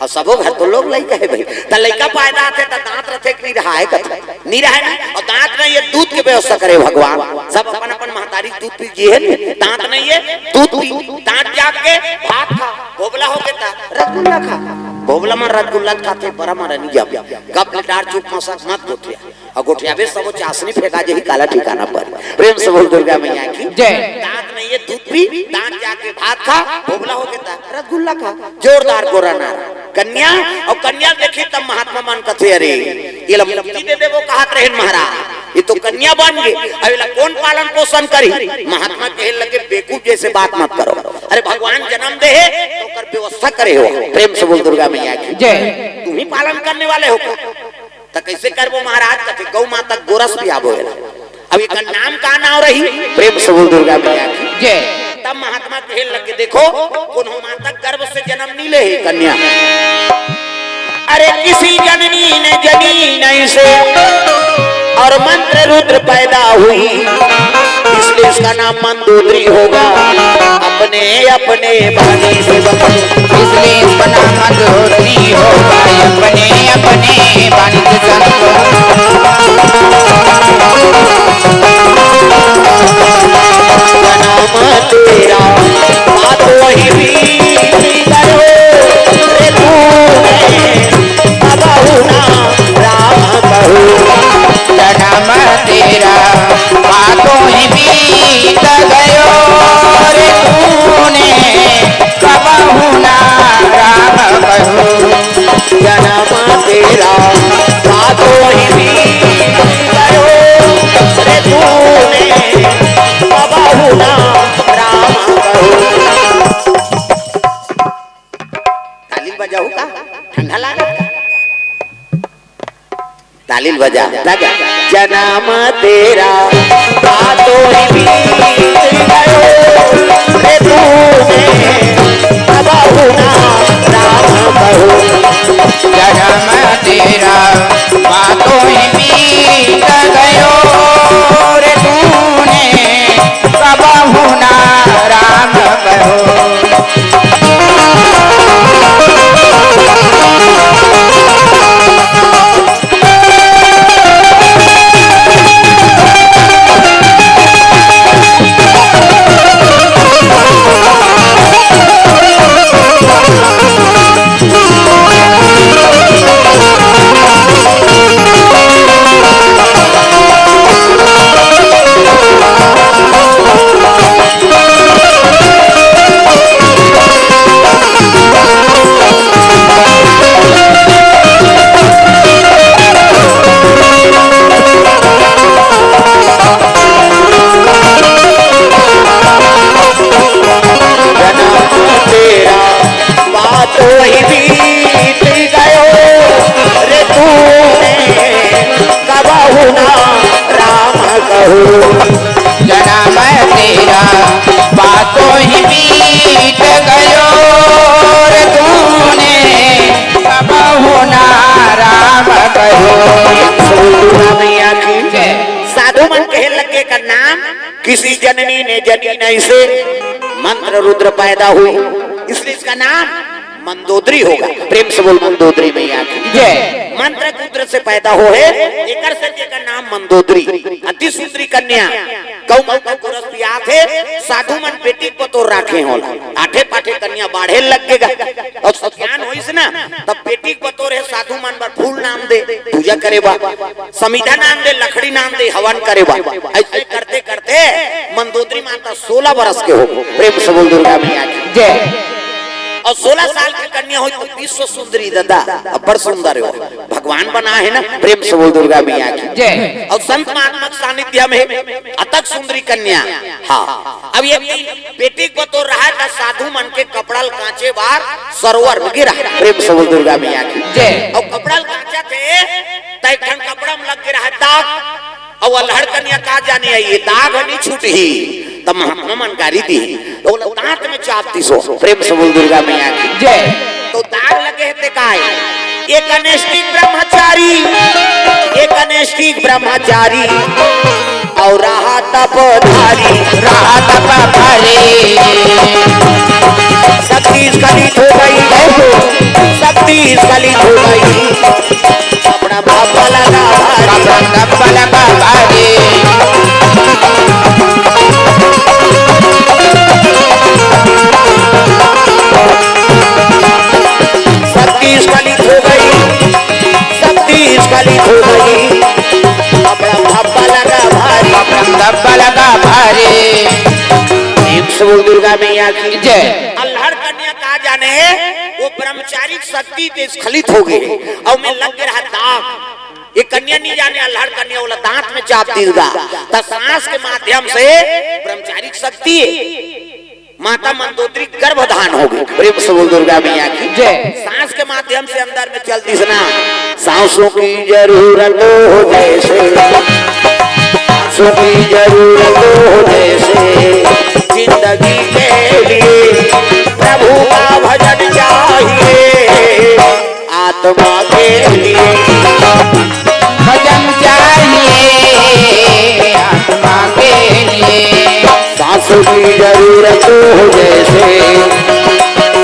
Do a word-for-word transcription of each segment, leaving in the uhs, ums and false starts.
अउ सबो घर तो लोग लइका हे भाई, त लइका पैदा आथे त दांत रथे कि नइ रहय, कथे नइ रहय ना। अउ दांत नइ हे, दूध के व्यवस्था करे भगवान, सब अपन अपन महतारी के दूध पी जी हे न, दांत नइ हे, दूध पी, दांत जाग के भात खा, भोभला होगे त रसगुल्ला खा, भोभला म रसगुल्ला खाथे, बरा म नइ जाम, कब डार चुप मसक मत गोठिया। अउ गोठियाबे सबो चासनी फेंका जही, काला ठिकाना पर। प्रेम से बोल दुर्गा मैया की जय। दांत नइ हे, दूध पी, दांत जाके भात खा, भोभला होगे त रसगुल्ला खा। जोरदार गोरा नारा। कन्या, अउ कन्या ल देखही तब महात्मा मन कथे, "अरे, एला मुक्ति दे देबो कहत रहेन महाराज, ए तो कन्या बन गे, अब एला कोन पालन पोषण करही?" महात्मा कहे लगे, "बेवकूफ जइसे बात मत करो। अरे, भगवान जनम दे हे त ओकर व्यवस्था करे हो।" प्रेम से बोल दुर्गा मैया की जय। तुम ही पालन करने वाले हो का? त कइसे करबो महाराज? कथे, "गऊ माता के गोरस पियाबो एला।" अब एकर नाम का नाम रही? प्रेम से बोल दुर्गा मैया की जय। तब महात्मा कहे लगे, "देखो, कोनो माता के गर्भ से जनम नइ ले हे कन्या। अरे किसी जननी ने जनी नहीं से और मंत्र रुद्र पैदा हुई, इसलिए इसका नाम मंदोदरी होगा।" अपने अपने बानी से बने। इसलिए इसका नाम मंदोदरी होगा, अपने अपने बानी से बने। नाम तेरा बात वही बीत गयो रे तूने, अब बहु ना राम कहू। जन्म तेरा बातों ही बीत गयो रे तूने, कबहु ना राम कहू। जन्म तेरा बातों ही बीत गयो रे तूने, कबहु ना राम कहू। ताली बजाहू का? ठंडा लागत का? ताली बजा, बजा। जन्म तेरा बातों ही बीत गयो रे तूने, अब हुना राम कहू। जन्म तेरा बातों ही बीत गयो रे तूने, कबहु ना राम कहो। जन्म तेरा बातों ही बीत गयो रे तूने, कबहु ना राम कहू। जन्म तेरा बातों ही बीत गयो रे तूने, कबहु ना राम कहू। दुर्गा मैया की जय। साधु मन कहे लगे का नाम किसी जननी ने जनी नहीं से मंत्र रुद्र पैदा हुई, इसलिए इसका नाम मंदोदरी होगा। प्रेम से बोल मंदोदरी मैया की जय। मंत्र रुद्र से पैदा होहे, एकर से एकर नाम मंदोदरी। अति सुंदरी कन्या, गऊ माता गोरस पियाथे, साधु मन बेटी के बतौर राखे होला। आठे पाठे कन्या बाढ़े लग गे गा। अउ सतियान होइस ना, तब बेटी के बतौर हे साधु मन बर फूल नाम दे, पूजा करे बा, समिधा नाम दे, लकड़ी नाम दे, हवन करे बा। अइसे करते करते मंदोदरी माता सोलह बरस के हो। प्रेम से बोल दुर्गा मैया की जय। अउ सोलह साल के कन्या होई त विश्व सुंदरी दादा, अब्बड़ सुंदर हो, भगवान बनाहे ना। प्रेम से बोल दुर्गा मैया की जय। अउ संत महात्मा के सानिध्य में अतक सुंदरी कन्या। हाँ, अब ये बेटी के बतौर रहय त साधु मन के कपड़ा ल कांचे बर सरोवर में गिरय। प्रेम से बोल दुर्गा मैया की जय। अउ कपड़ा ल कांचथे त एक ठन कपड़ा में लग गे रहय दाग। अउ अल्हड़ कन्या का जाने हे, ये दाग ह नइ छूटही, त महात्मा मन गारी दिही, त ओला दांत में चाप दिस हो। प्रेम से बोल दुर्गा मैया की जय। त दाग लगे हे ते काय? एक अनैष्ठिक ब्रह्मचारी, एक अनैष्ठिक ब्रह्मचारी, अउ रहा तपधारी, रहा तपधारी। शक्ति स्खलित हो गई, जय हो। शक्ति स्खलित हो गई, अपना बाबा लगा भारी। अपना बाबा लगा भारी। शक्ति स्खलित हो गई, शक्ति स्खलित हो गई, अपना बाबा लगा भारी। अपना बाबा लगा भारी। प्रेम से बोल दुर्गा मैया की जय। अल्हड़ कन्या का जाने, वो ब्रह्मचारिक शक्ति के स्खलित हो गए, अउ में लग रहा दाग। ये कन्या नहीं जाने, अल्हड़ कन्या वाला दांत में चाप दिल गा, त सांस के माध्यम से ब्रह्मचारिक शक्ति माता मंदोदरी गर्भधान हो गई। प्रेम से बोल दुर्गा मैया की जय। सांस के माध्यम से अंदर में चल दिसना। सांसों की जरूरत हो जैसे, सांसों की जरूरत हो जैसे, जिंदगी के लिए प्रभु का भजन चाहिए। आत्मा के लिए भजन चाहिए, आत्मा के लिए सांसों की जरूरत हो जैसे,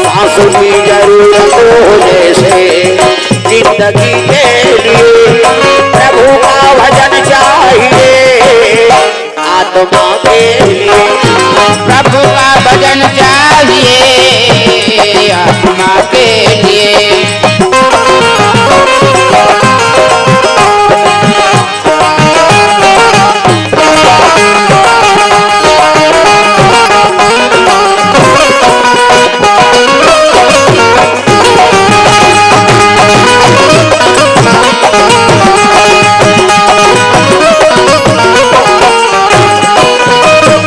सांसों की जरूरत हो जैसे, जिंदगी के लिए प्रभु का भजन चाहिए। आत्मा के लिए प्रभु का भजन चाहिए, आत्मा के लिए।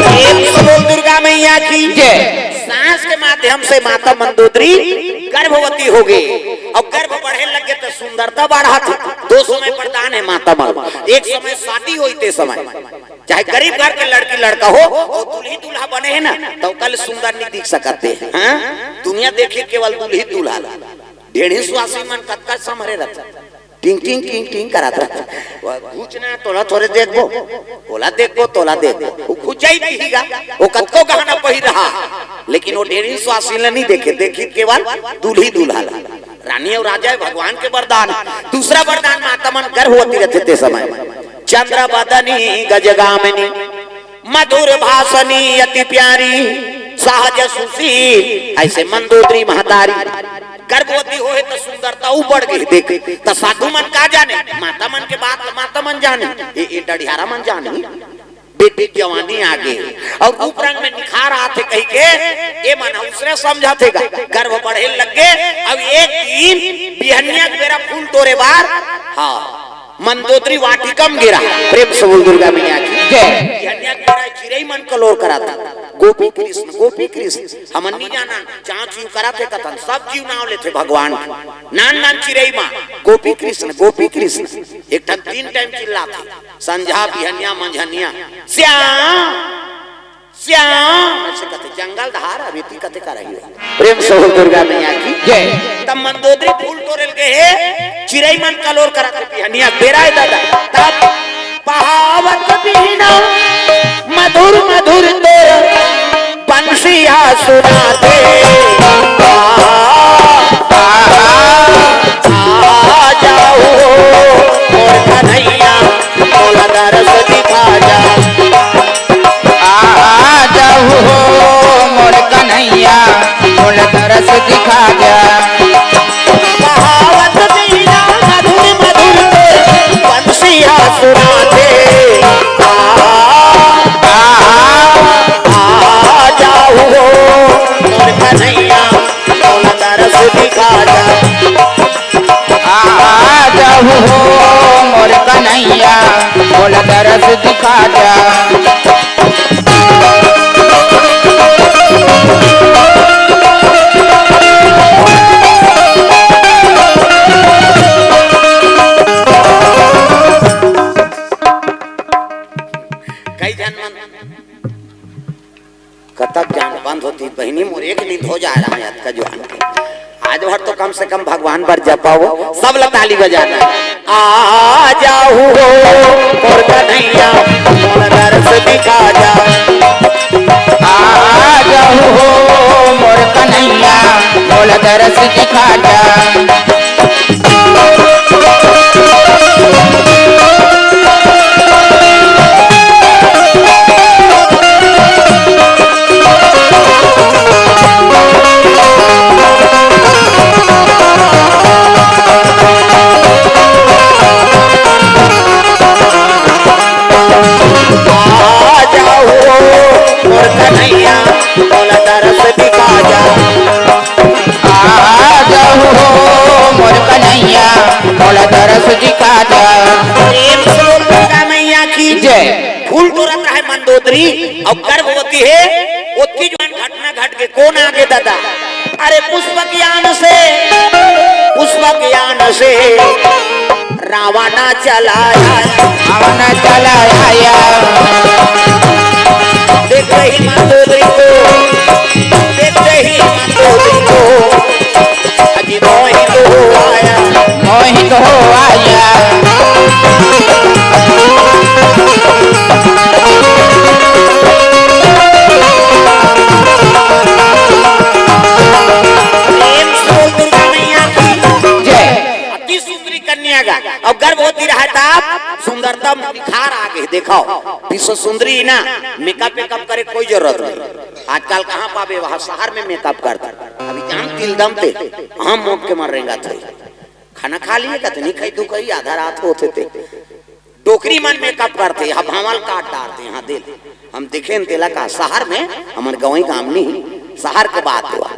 प्रेम से बोल दुर्गा मैया की जय। सांस के माध्यम से माता मंदोदरी गर्भवती हो गई। अब गर्भ बढ़े लगे तो सुंदरता बढ़ा थी। दो समय वरदान है माता मन। एक समय शादी होई ते समय, चाहे गरीब घर के लड़की लड़का हो, और दूल्ही दूल्हा बने है ना, तो कल सुंदर नहीं दिख सकते। हाँ, दुनिया देखी केवल दूल्ही दूल्हा ला। ढेढ़ी सुवासी मन कतका संभरे रहता, टिंग टिंग टिंग टिंग करत रहता। वो कुछ ना, तोला थोरे देखबो, ओला देखबो, तोला देखबो। वो खुद जाई दिहीगा, वो कतको गहना पहिर रहा, लेकिन वो ढेढ़ी सुवासी ला नहीं देखे, देखी केवल दूल्ही दूल्हा ला। रानी और राजा है, भगवान के वरदान। दूसरा वरदान, माता मन गर्भवती रहते ते समय, चंद्र बदनी गजगामिनी, मधुर भाषणी अति प्यारी, सहज सुशील, ऐसे मंदोदरी महतारी। गर्भवती होए तो सुंदरता ऊ बढ़ गई। देख, तो साधु मन का जाने, माता मन के बात माता मन जाने। ये, ये डढ़ियारा मन जाने। बेटी जवानी आ गई और रूप रंग में निखार आथे कही के ये मन उसने समझा थे गा। गर्भ बढ़े लग गए। अब एक दिन बिहनिया के बेरा फूल टोरे बार, हाँ, मंदोदरी वाटिका म गिरा। प्रेम से बोल दुर्गा मैया की जय। बिहनिया के बेरा चिरई मन कलोर कराता। गोपी कृष्ण, गोपी कृष्ण, हमन नहीं जाना, चाँव चीव कराते कथन, सब जीव नाव लेथे भगवान के। नान नान चिरई मा गोपी कृष्ण, गोपी कृष्ण, एक ठन तीन टाइम चिल्लाथे, संझा, बिहनिया, मंझनिया, श्याम, श्याम, ऐसे कथे, जंगल धार अबेती कथे का रही हो। प्रेम से बोल दुर्गा मैया की जय। तब मंदोदरी फूल टोरे ल गे हे, चिरई मन कलोर करा कर बिहनिया बेरा हे दादा। तब बहावत बीना मधुर मधुर तोर बंसिया सुनाथे। आ, आ, आ, आ जाओ मोर कन्हैया, मोला दरस दिखा जा। आ जाहू हो मोर कन्हैया, मोला दरस दिखा जा। बहावत बीना मधुर मधुर तोर बंसिया सुनाथे। आ, आ, आ जाहू हो मोर कन्हैया, मोला दरस दिखा जा। आ जाहू हो मोर कन्हैया, मोला दरस दिखा जा। कई झन मन कतक जान बंद होती बहिनी, मोर एक नींद हो जा रहा है अतका जुआन के। आज भर तो कम से कम भगवान बर जपाओ, सब ला ताली बजाना। आ जाहू हो मोर कन्हैया, मोला दरस दिखा जा। आ जाहू हो मोर कन्हैया, मोला दरस दिखा जा। मोला दरस दिखा जा। प्रेम से बोल दुर्गा मैया की जय। फूल टोरत रहे मंदोदरी अउ गर्भवती हे, ओतकी जुवार घटना घट गे। कोन आगे दादा? अरे पुष्पक यान से, पुष्पक यान से रावण चला आया। रावण चला आया। देखते ही मंदोदरी को, देखते ही मंदोदरी को, अजी मोहित हो आया। मोहित हो आया। प्रेम से बोल दुर्गा मैया की जय। अति सुंदरी कन्या गा, अउ गर्भवती रहे त सुंदरता में निखार आ गे। देखो, विश्व सुंदरी ना, मेकअप वेकअप करे कोई जरूरत नहीं। आजकल कहाँ पाबे, वहाँ शहर में मेकअप करथे। अभी जान तिलदम ते, हम मोट के मर रेंगा थे। खाना खा लिए कतनी खाई तू कही आधा रात होथे ते। डोकरी मन मेकअप करथे, हा भांवल काट डारथे, हा दे। हम देखेन तेला का शहर में, हमर गंवई गाम नहीं, शहर के बात हुआ।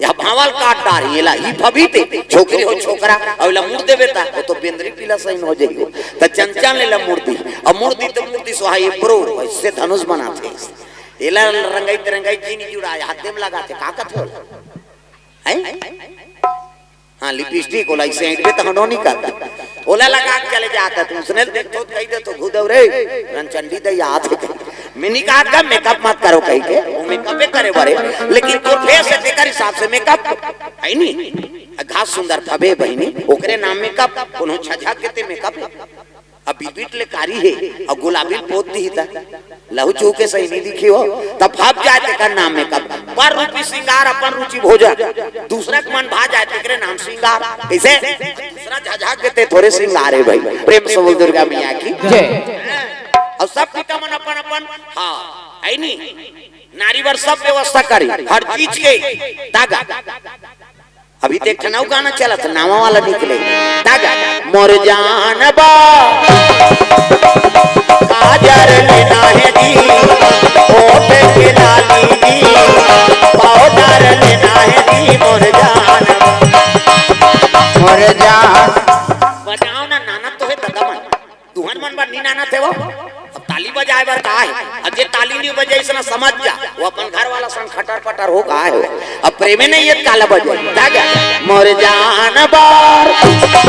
या भांवल काट डार, येला ई फबी ते, छोकरी हो छोकरा, अउ एला मुड़ देबे ता, वो तो बेंदरी पीला सही हो जाई। त चंचल ने ला मुड़ दी, अउ मुड़ दी त मुड़ दी सोहा ये प्रो, ऐसे धनुष बनाथे। एला रंगाई ते रंगाई जी नहीं जुड़ा, हाथे में लगाथे, का कथे ओला? हैं? हाँ, लिपस्टिक ओला इसे ऐंठबे त हनो नहीं करता। ओला लगा के चले जाता तू, उसने देखथो त कही देथो, "घुदव रे, रनचंडी दई आत हे।" कही। मैं नहीं कहा का मेकअप मत करो कही के, वो मेकअपे करे बरे, लेकिन तोर फेस हे तेकर हिसाब से मेकअप हे नी। घास सुंदर फबे बहिनी, ओकरे नाम मेकअप, कोनो छझा के ते मेकअप। अब बिबिट ले कारी हे, अउ गुलाबी ल पोत दिही त लहू चूके सही नहीं दिखी हो, तब फब जाए तेकर नाम मेकअप। पर रूपी श्रृंगार अपन रुचि भोजन, दूसरा के मन भा जाए तेकरे नाम श्रृंगार। कैसे? दूसरा झझक देते थोरे श्रृंगार हे भाई। प्रेम से बोल दुर्गा मैया की जय। अउ सब पिता मन अपन अपन, हाँ, है नी, नारी बर सब व्यवस्था करी, हर चीज के तागा। अभी देख ठन अउ गाना चलत, नावा वाला निकले। तागा, मोर जान बा, काजर लेना है जी, ओठ के लाली जी, पाउडर लेना है जी, मोर जान बा। मोर जान। बजाओ ना, नाना तो है दादा मन। तुहन मन बर नी नानत हे वो। अब ताली बजाए बर का हे? अब जे ताली नी बजाइस ना समझ जा, वो अपन घर वाला संग खटर पटर हो गा हे। अब प्रेमे नहीं हे त काला बजाए। ता जा। मोर जान बर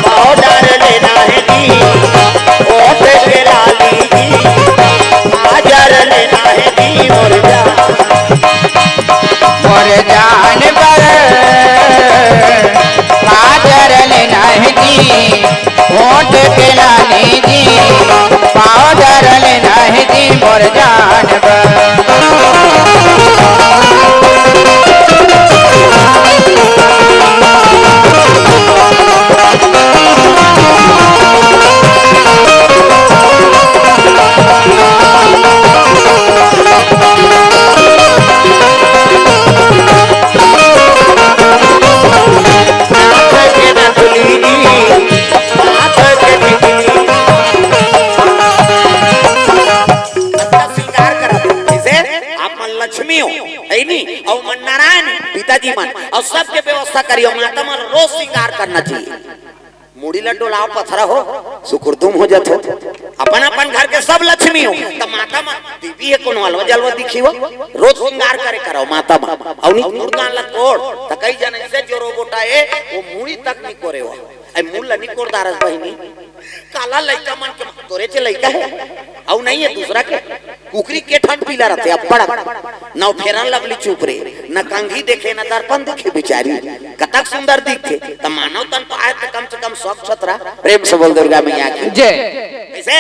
पाउडर लेना हे जी, ओठ के लाली जी, काजर लेना हे जी, मोर जान। मोर जान बर काजर लेना हे जी, होठ के लाली जी, पाउडर लेना हे जी मोर जान बर। श्रृंगार करत हे। जैसे आप मन लक्ष्मी हो, है नी? अउ मन नारायण, पिताजी मन, अउ सबके व्यवस्था करियो। माता मन रोज श्रृंगार करना चाहिए। मुड़ी ल डोलाव पथरा हो, सुकुरदुम हो जाथो। अपन अपन घर के सब लक्ष्मी हो, त माता मन देवी हे, कोनो अलवा जलवा दिखी हो, रोज श्रृंगार करे करो माता मन। अउ नी मुर्दान ल कोड़, त कई जन ऐसे जोरो बोटा ए, वो मुड़ी तक नी कोरे हो। ए मुड़ ल नी कोड़ दारस बहिनी। काला लइका मन के तोरे चे लइका हे, अउ नहीं हे दूसरा के। कुकरी के ठन पीला रथे, अब्बड़। न फेरन लवली चुप रे, न कंघी देखे, न दर्पण देखे बिचारी। कतक सुंदर दिखथे, त मानव तन पाए त कम से कम स्वच्छ सुथरा। प्रेम से बोल दुर्गा मैया की जय। ऐसे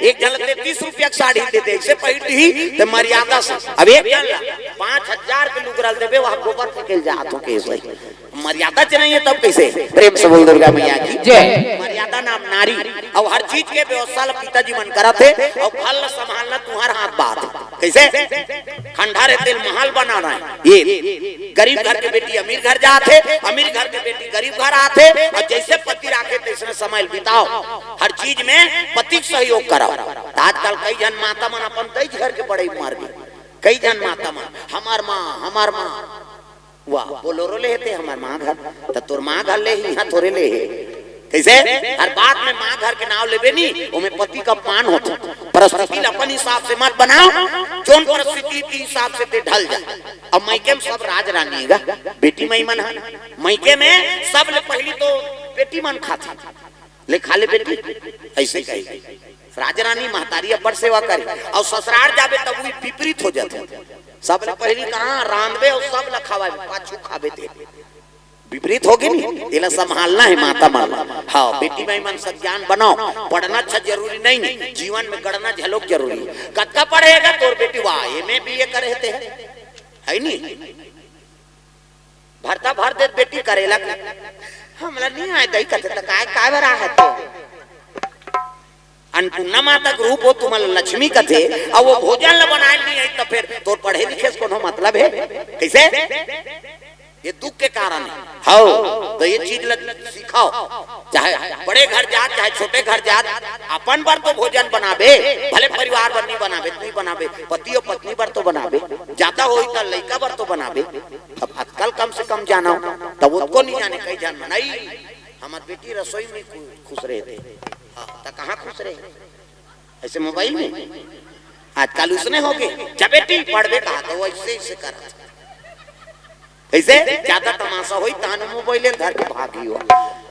एक झन ल तीस रुपया के साड़ी दे दे, ऐसे पहिर दिही, त मर्यादा से। अब एक झन ल पाँच हजार के लुगरा ल देबे, वहाँ गोबर फेंके ल जात हो केस भाई। मर्यादा च नहीं हे तब कैसे? प्रेम से बोल दुर्गा मैया की जय। मर्यादा नाम नारी। अउ हर चीज के व्यवस्था ल पिताजी मन करत हे, अउ घर ल संभालना तुम्हार हाथ बात हे। कैसे? खंडहर हे तेल महल बनाना हे। ये गरीब घर के बेटी अमीर घर जात हे, अमीर घर के बेटी गरीब घर आत हे, अउ जैसे पति राखे तैसने समय ल बिताओ। हर चीज में पति के सहयोग कराओ। त आजकल कई झन माता मन अपन दई घर के बड़ई मार गे। कई झन माता मन, "हमार माँ, हमार माँ।" वाह, बोलोरो ले हे ते हमर माँ घर, त तोर माँ घर ले ही, इहाँ थोरे ले हे। कइसे? हर बात में माँ घर के नाव लेबे नी, ओमे पति का अपमान होथे। परिस्थिति ल अपन हिसाब से मत बनाव, जोन परिस्थिति के हिसाब से ते ढल जा। अब मइके में सब राज रानी हे गा, बेटी माई मन ह। मइके में सब ले पहिली तो बेटी मन खाथे, ले खा ले बेटी, अइसे कही। राज रानी महतारी अब्बड़ सेवा करे, अउ ससुरार जाबे तब भी विपरीत हो जाथे। सब ले पहिली कहाँ रांधबे अउ सब ल खवाबे, पाछू खाबे ते। विपरीत होगे नी, एला संभालना हे माता मन। हाँ, बेटी माई मन सज्ञान बनाव, पढ़ना अच्छा जरूरी नहीं, नहीं, जीवन में गढ़ना झलोक जरूरी हे। कतका पढ़े हे गा तोर बेटी? वाह, एम ए बी ए करे हे ते, हे नी? भरता भर देत बेटी करेला के, हमला नहीं आय दई कथे, त काय, काय बर आहे तो? अन्नपूर्णा माता के रूप हो, तुमन ल लक्ष्मी कथे, अउ वो भोजन ल बनाए नहीं आई, त फेर तोर पढ़े लिखे से कोनो मतलब हे? कइसे? ये दुख के कारण हे। हव, त ये चीज ल सिखाव, चाहे बड़े घर जात, चाहे छोटे घर जात, अपन बर तो भोजन बनाबे, भले परिवार बर नहीं बनाबे, नहीं बनाबे, पति अउ पत्नी बर तो बनाबे, जादा होही त लइका बर तो बनाबे। अब आजकल कम से कम जानव, तब ओतको नहीं जाने, कई झन मन, "अई, हमर बेटी रसोई में खु-, खुश रहे थे।" हाँ, त कहाँ खुश रहे? अइसे मोबाइल में? आजकल उसने होगे, "जा बेटी, पढ़बे कहा तो वो अइसे, अइसे करत।" अइसे जादा तमाशा होही, तहाने मोबाइल धर के भागी हो।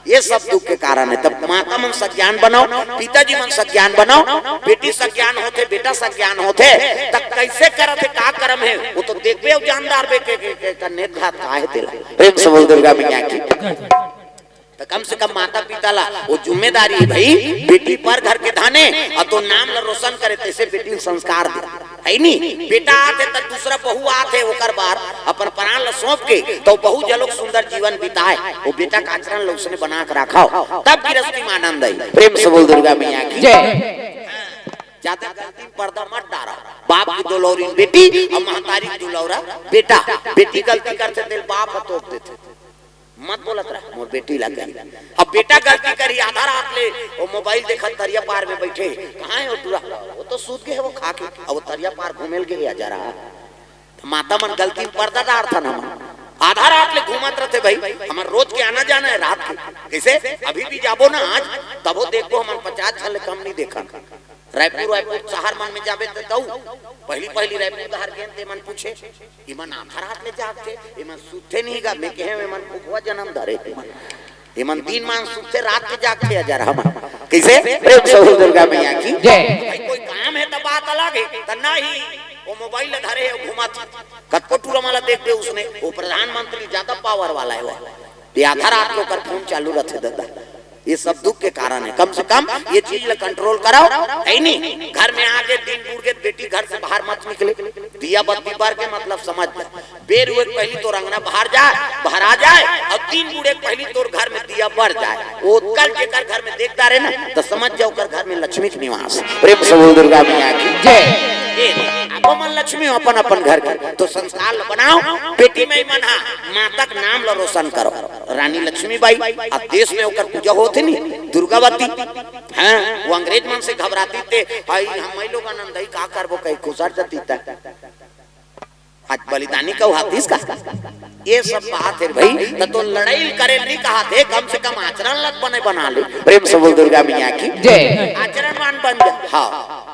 ये सब दुख के कारण हे। तब माता मन सज्ञान बनाव, पिताजी मन सज्ञान बनाव, बेटी सज्ञान होथे, बेटा सज्ञान होथे, त कइसे करत हे, का करम हे, वो तो देखबे अउ जानदार बे के, के, के, के नेत घात का हे तेला। प्रेम से बोल दुर्गा मैया की। त कम से कम माता पिता ला वो जिम्मेदारी हे भई, बेटी पर घर के धाने, अउ तो नाम ला रोशन करे, तइसे बेटी ल संस्कार दे, हे नी? बेटा आथे त दूसरा बहू आथे, ओकर बर अपन प्राण ला सौंप के, त बहू जलोक सुंदर जीवन बिताए, वो बेटा के आचरण ला उसने बना के राखव, तब गृहस्थी में आनंद आई। प्रेम से बोल दुर्गा मैया की जय। जादा गलती में पर्दा मत डारा। बाप की दुलौरी बेटी अउ महतारी की दुलौरा बेटा। बेटी गलती करथे तेला बाप ह तोप देथे। मत बोलत रह, मोर बेटी ला कही। अब बेटा गलती करही, आधा रात ले वो मोबाइल देखत तरिया पार में बइठे, कहाँ हे वो टूरा? वो तो सूत गे हे, वो खा के, अब वो तरिया पार घूमे ल गे हे, अजरहा। त माता मन गलती में पर्दा डारथन हमन। आधा रात ले घूमत रथे भई, हमर रोज के आना जाना हे रात के। कइसे? अभी भी जाबो ना आज, तभो देखबो हमन पचास झन ले कम नहीं देखन। रायपुर, रायपुर शहर मन में जाबे त तऊ, पहिली, पहिली रायपुर डहर गेन ते मन पूछे, "इमन आधा रात ले जागथे, इमन सुतथे नहीं गा?" मैं कहे, "इमन भुखवा जन्म धरे, इमन, इमन दिन मान सुतथे, रात के जागथे अजरहा मन।" कइसे? प्रेम से बोल दुर्गा मैया की जय। भाई कोई काम हे त बात अलग हे, त नहीं, वो मोबाइल ल धरे हे, वो घुमाथे। कतको टूरा मन ला देखबे उसने, वो प्रधानमंत्री जादा पावर वाला हे वो। ये आधा रात के ओकर फोन चालू रथे दादा। ये सब दुख के कारण हे। कम से कम ये चीज ला कंट्रोल कराव, हे नी? घर में आगे दिन बुड़ गे, बेटी घर से बाहर मत निकले। दिया बत्ती बर के मतलब समझ ले। बेर हुए के पहिली तोर अंगना बाहर जाए, बाहर आ जाए, अउ दिन बुड़े के पहिली तोर घर में दिया बर जाए। वो कल जेकर घर में देखता रहे ना, त समझ जाव ओकर घर में लक्ष्मी के निवास। प्रेम से बोल दुर्गा मैया की जय। ए, आप मन लक्ष्मी हो अपन अपन घर के, त संस्कार ल बनाव। बेटी माई मन हा माता के नाम ल रोशन करो। रानी लक्ष्मीबाई, अब देश में ओकर पूजा होत हे नी, दुर्गावती। हाँ, वो अंग्रेज मन से घबराती ते, "हाय, हम मई लोग आनंद ही का करबो, कहीं खुसर जती त।" आज बलिदानी कहू हाथिस का? ये सब बात हे भई, त तो लड़ाई करे नहीं कहा थे, कम से कम आचरण लग बने बना ले। प्रेम से बोल दुर्गा मैया की जय। आचरणवान बन जा। हाँ।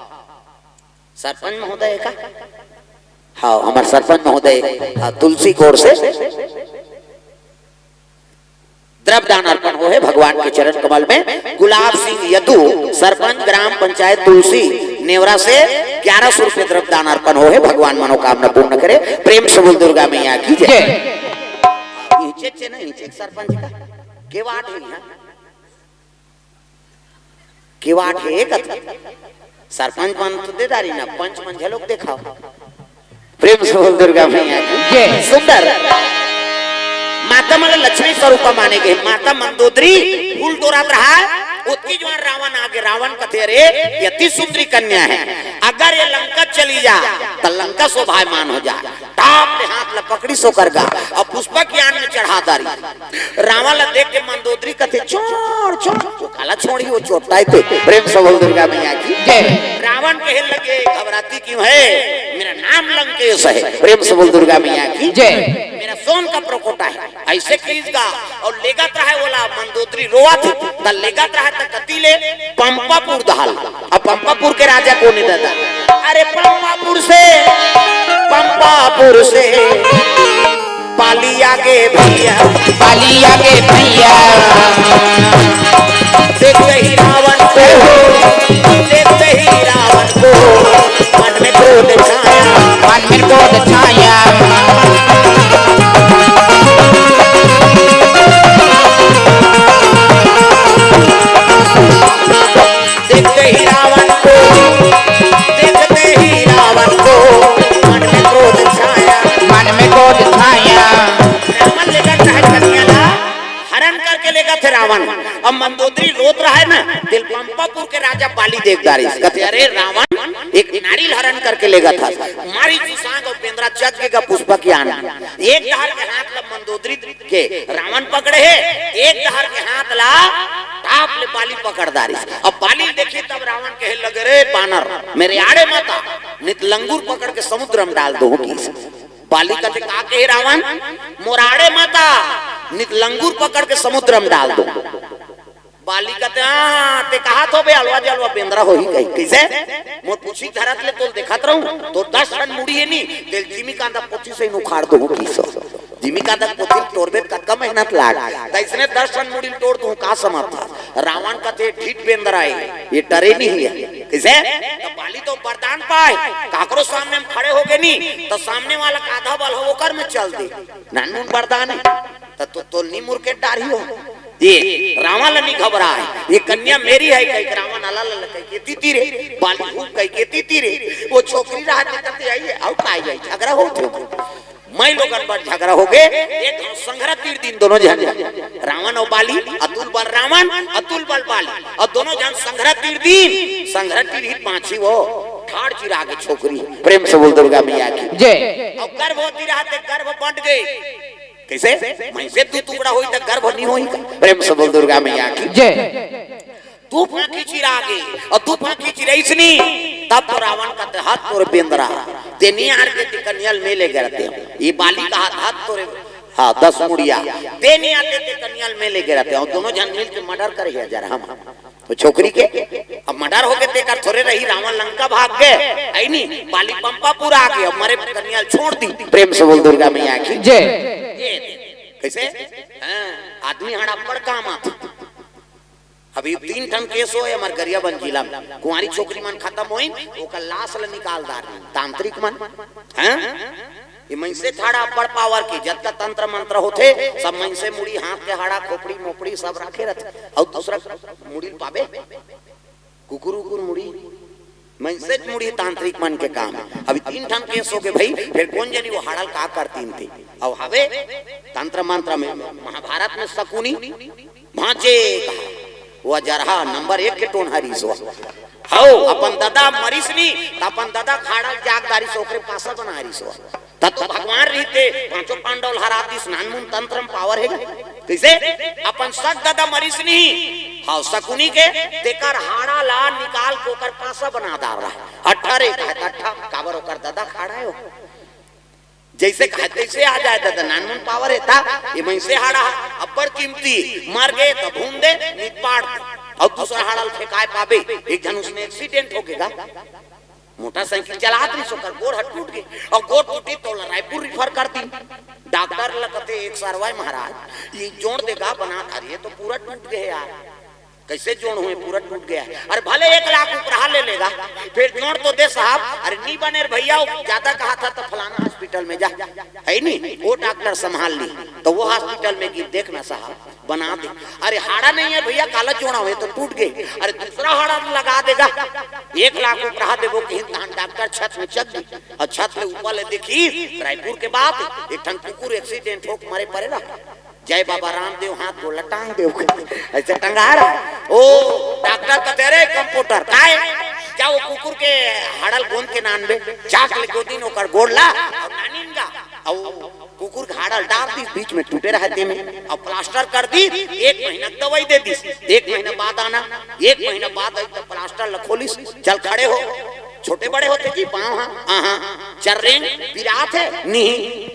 सरपंच महोदय का? हाँ, हमर सरपंच महोदय, हाँ, तुलसी कोर से द्रव्य दान अर्पण होहे भगवान के चरण कमल में। गुलाब सिंह यदु, सरपंच ग्राम पंचायत तुलसी नेवरा से ग्यारह सौ रुपये द्रव्य दान अर्पण होहे। भगवान मनोकामना पूर्ण करे। प्रेम से बोल दुर्गा मैया की जय। जय। नीचे चे ना, नीचे के सरपंच का के वार्ड हे यहाँ? के वार्ड हे कथे? सरपंच मन तो दे डारी ना, पंच मन झलोक देखाव। प्रेम से बोल दुर्गा मैया की। जय। सुंदर। माता मन लक्ष्मी स्वरूपा माने गे। माता मंदोदरी फूल तोड़त रहा, ओतकी जुवार रावण आगे। रावण कथे, "अरे, ये अति सुंदरी कन्या हे, अगर ये लंका चली जा, त लंका शोभायमान हो जा।" टाप ले हाथ ला पकड़ी सोकर गा, अउ पुष्पक यान में चढ़ा डारी। रावण ला देख के मंदोदरी कथे, "छोड़, छोड़।" वो काला छोड़ी, वो चोट्टा हे ते। प्रेम से बोल दुर्गा मैया की। जय। रावण कहे लगे, "घबराती क्यों है? मेरा नाम लंकेश है।" प्रेम से बोल दुर्गा मैया की। जय। मेरा सोन का परकोटा है। अइसे कहिस गा, अउ लेगत रहे ओला, मंदोदरी रोवत हे। त लेगत रहा त कति ले? पंपापुर डहर। अब पंपापुर के राजा कोन हे दादा? अरे पंपापुर से, पंपापुर से बाली आगे भैया, बाली आगे भैया। देखते ही रावण को, देखते ही रावण को मन में क्रोध छाया, मन में क्रोध छाया। देखते ही रावण को, देखते ही रावण को मन में क्रोध छाया, मन में क्रोध छाया। रावण लेगत हे कन्या ला, हरण करके लेगत हे रावण। अब मंदोदरी रोत रहा हे ना, तेला पंपापुर के राजा बाली देख डारिस, कथे, "अरे रावण, एक नारी ल हरण करके लेगत हस।" मारिस जी सांग अउ बेंदरा चघ गे गा पुष्पक यान। एक डहर के हाथ ला मंदोदरी के रावण पकड़े हे, एक डहर के हाथ ला टाप ले बाली पकड़ डारिस। अब बाली ल देखिस तब रावण कहे लगे, "रे बानर, मेरे आड़े मत आ, नित लंगूर पकड़ के समुद्र में डाल दूं" कहिस। बाली कथे, "का कहे रावण? मोर आड़े मत आ, नित लंगूर पकड़ के समुद्र में डाल दूं।" बाली कथे, "हाँ, तें कहत होबे अलवा जलवा बेंदरा होही कहि।" कइसे? मोर पूछी धरत ले तोला देखत रहूं, तोर दस ठन मुड़ी हे नी, तेला जिमी कांदा कोती सही उखाड़ दूं कहिस। जिमी कांदा कोती ल टोरबे त कतका मेहनत लाग, त अइसने दस ठन मुड़ी ल टोर दूं का समझथस? रावण कथे, "ढीठ बेंदरा हे, ये टरे नइ हे।" कइसे? त बाली तो बरदान पाय, काकरो सामने म खड़े होगे नी, त सामने वाला का आधा बल हो ओकर में चल दे। नानमुन बरदान हे, त तो, तोला नइ मुरकेट डारही ओ। ये रावण ल नइ घबराय, ये कन्या मेरी है कहिके रावण अलल कहिके तीती रे, बाली हूँ कहिके तीती रे। ओ छोकरी रहत हे कथे, "आई हे, अउ का आई हे, झगरा होत हे।" माईलोगन बर झगरा होगे, एक घांव संघरा तीर दिन दोनों झन, रावण अउ बाली, अतुल बल रावण, अतुल बल बाली, अउ दोनों झन संघरा तीर दिन, संघरा तीर ही पाछी वो ठाड़ चिरागे छोकरी। प्रेम से बोल दुर्गा मैया की। जय। अउ गर्भवती रहत हे, गर्भ बंट गे। कइसे? मइसे दू टुकड़ा होही त गर्भ नइ होही का? प्रेम से बोल दुर्गा मैया की। जय। दू फांकी चिरागे, अउ दू फांकी चिरइस नी, तब तो रावण कथे, "हत तोर बेंदरा, तें नइ आते तें कन्या ल में लेगे रहतेंव।" ये बाली कहत, "हत तोर, हाँ, दस मुड़िया, तें नइ आते तें कन्या ल में लेगे रहतेंव।" अउ दोनों झन मिल के मर्डर करे हे जरा हम। तो छोकरी के अब मर्डर होगे तेकर थोरे रही, रावण लंका भाग गे, हे नी, बाली पंपापुर आगे, अब मरे कन्या ल छोड़ दिस। प्रेम से बोल दुर्गा मैया की। जय। ये, कइसे? हाँ, आदमी हाड़ा अब्बड़ काम आथे। अभी तीन ठन केस होय हमर गरियाबंद जिला में, कुंवारी छोकरी मन खतम होइन, ओकर लाश ल निकाल डारिन तांत्रिक मन। हाँ? ये मइसे हाड़ा अब्बड़ पावर के, जतका तंत्र मंत्र होथे, सब मइसे मुड़ी, हाथ के हाड़ा, खोपड़ी, मोपड़ी सब राखे रथे। अउ दूसरा मुड़ी ल पाबे? कुकुर उकुर मुड़ी, मइसे मुड़ी तांत्रिक मन के काम हे। अभी तीन ठन केस होगे भई, फेर कोन जनी वो हाड़ा ल का करतिन ते। अउ हवे तंत्र मंत्र में, महाभारत में शकुनी, भांचे कहा, वो अजरहा नंबर एक के टोनहा रिहिस वो। हव, अपन ददा मरिस नी, त अपन ददा के हाड़ा ल जाग डारिस, ओकरे पासा बना रिहिस वो। त तो भगवान रहिते, पांचों पांडव ल हरा दिस, नानमुन तंत्र में पावर हे गा। कइसे? अपन सग ददा मरिस नी, हव, शकुनी के, तेकर हाड़ा ला निकाल के ओकर पासा बना डार रहा। अट्ठा रे, कहे त अट्ठा, काबर ओकर ददा के हाड़ा हे वो। जइसे कहे तइसे आ जाय ददा, नानमुन पावर हे ता, ये मइसे हाड़ा अब्बड़ कीमती, मर गे त भून दे, नित पाड़ दे। अउ दूसरा हाड़ा ल फेंकाय पाबे, एक झन उसने एक्सीडेंट होगे गा। मोटरसाइकिल चलात रहिस, ओकर गोड़ ह टूट गे, अउ गोड़ टूटिस त ओला रायपुर रिफर कर दिन। डॉक्टर ल कथे, "एक सरवाय महाराज, ये जोड़ दे गा, बना डारे, ये तो पूरा टूट गे हे यार, कइसे जोड़ होय, पूरा टूट गे हे।" अरे भले एक लाख उपराहा ले ले गा, फेर जोड़ तो दे साहब। अरे नइ बने रे भइया, वो जादा कहत हे त फलाना हॉस्पिटल में जा, हे नी, वो डॉक्टर संभाल लिही, त वो हॉस्पिटल में गिस, देखना साहब, बना दे। अरे हाड़ा नइ हे भइया, काला जोड़ांव, ये तो टूट गे। अरे दूसरा हाड़ा लगा दे गा, एक लाख उपराहा देबो कहिस, तहान डॉक्टर छत में चघ दिस, अउ छत ले ऊपर ले देखिस, रायपुर के बात, एक ठन कुकुर एक्सीडेंट होके मरे परे रहा। जय बाबा रामदेव, हाथ गोड़ ल टांग देव, अइसे टंगा रहा। ओ डॉक्टर कथे, "अरे कंपाउंडर, काय? जा वो कुकुर के हाड़ा ल गोंद के लान बे।" जाके ले गोंदिन ओकर गोड़ ला, अउ लानिन गा, अउ कुकुर के हाड़ा ल डार दिस, बीच में टूटे रहा तेमे, अउ प्लास्टर कर दिस, एक महीना के दवाई दे दिस, एक महीना बाद आना, एक महीना बाद आइस त प्लास्टर ल खोलिस, "चल खड़े हो, छोटे बड़े होथे जी पाँव ह, आहा, चर्रेंग पिरात हे, नहीं,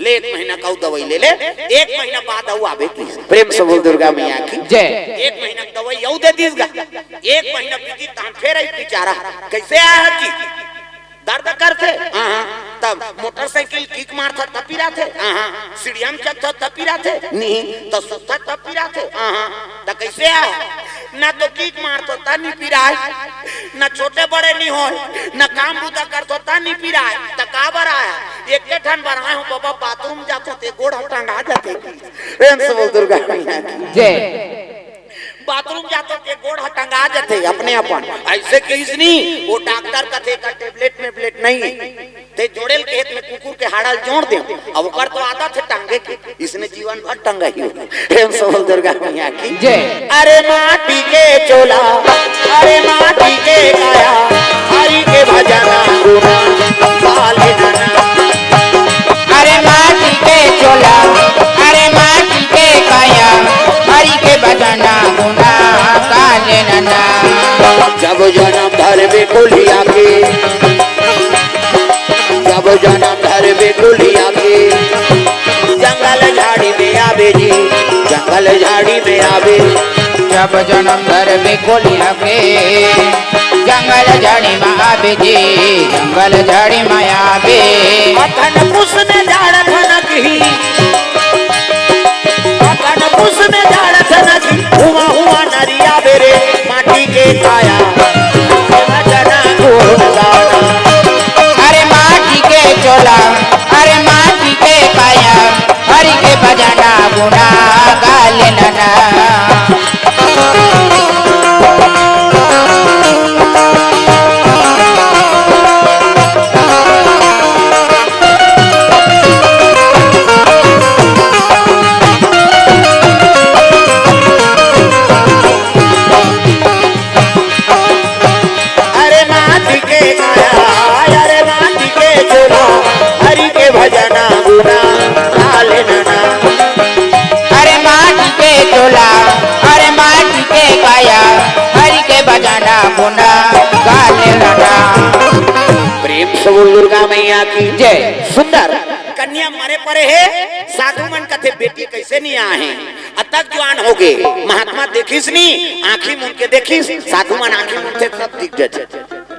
ले एक महीना का अउ दवाई ले ले, एक महीना बाद अउ आबे की। प्रेम से बोल दुर्गा मैया की। जय। एक महीना का दवाई अउ दे दीस गा, एक महीना बीती तहां फेर आई बेचारा। कैसे आय जी? दर्द करथे? हाँ, हाँ। तब मोटरसाइकिल किक मारथा तब पिराथे? हाँ, हाँ। सीढ़िया में चढ़था तब पिराथे? नहीं। तो सुतथा तब पिराथे? हाँ, हाँ। त कैसे आय? ना तो किक मारथो त नी पिराय, ना छोटे बड़े नी होय, ना काम बूता करथो त नी पिराय, त काबर आय? एके ठन बर आय हो बाबा, बाथरूम जाथो ते गोड़ ह टंगा जाथे। प्रेम से बोल दुर्गा मैया की। जय। बाथरूम जाथो ते गोड़ ह टंगा जाथे अपने अपन। ऐसे कहिस नी, वो डॉक्टर कथे का टेबलेट मेबलेट नहीं है। ते जोड़े ल कहे त मैं कुकुर के हाड़ा ल जोड़ देंव। अब ओकर तो आदत हे टंगे के, इसने जीवन भर टंगा ही होही। प्रेम से बोल दुर्गा मैया की। जय। अरे माटी के चोला, अरे माटी के काया, हरि के भजना गुना गाले नना। अरे माटी के चोला, अरे माटी के काया, हरि के भजना गुना गाले नना। जब जनम धरबे कोलिया के, जब जनम धरबे कोलिया के, जंगल झाड़ी में आबे जी, जंगल झाड़ी में आबे। जब जनम धरबे कोलिया के, जंगल झाड़ी में आबे जी, जंगल झाड़ी में आबे। अथन पुस में झाड़ थनक ही, अथन पुस में झाड़ थनक ही, हुआ हुआ नरिया बेरे, माटी के काया। अरे माटी के चोला, अरे माटी के काया, हरि के भजना गुना गाले नना। अरे माटी के काया, अरे माटी के चोला, हरि के भजना गुना गाले नना। अरे माटी के चोला, अरे माटी के काया, हरि के भजना गुना गाले नना। प्रेम से बोल दुर्गा मैया की। जय। सुंदर। कन्या मरे परे हे, साधु मन कथे बेटी कैसे नहीं आए हैं? अतक जुआन हो गए। महात्मा देखिस नी, आंखी मुन के देखिस, साधु मन आंखी मुन के सब दिख जाथे।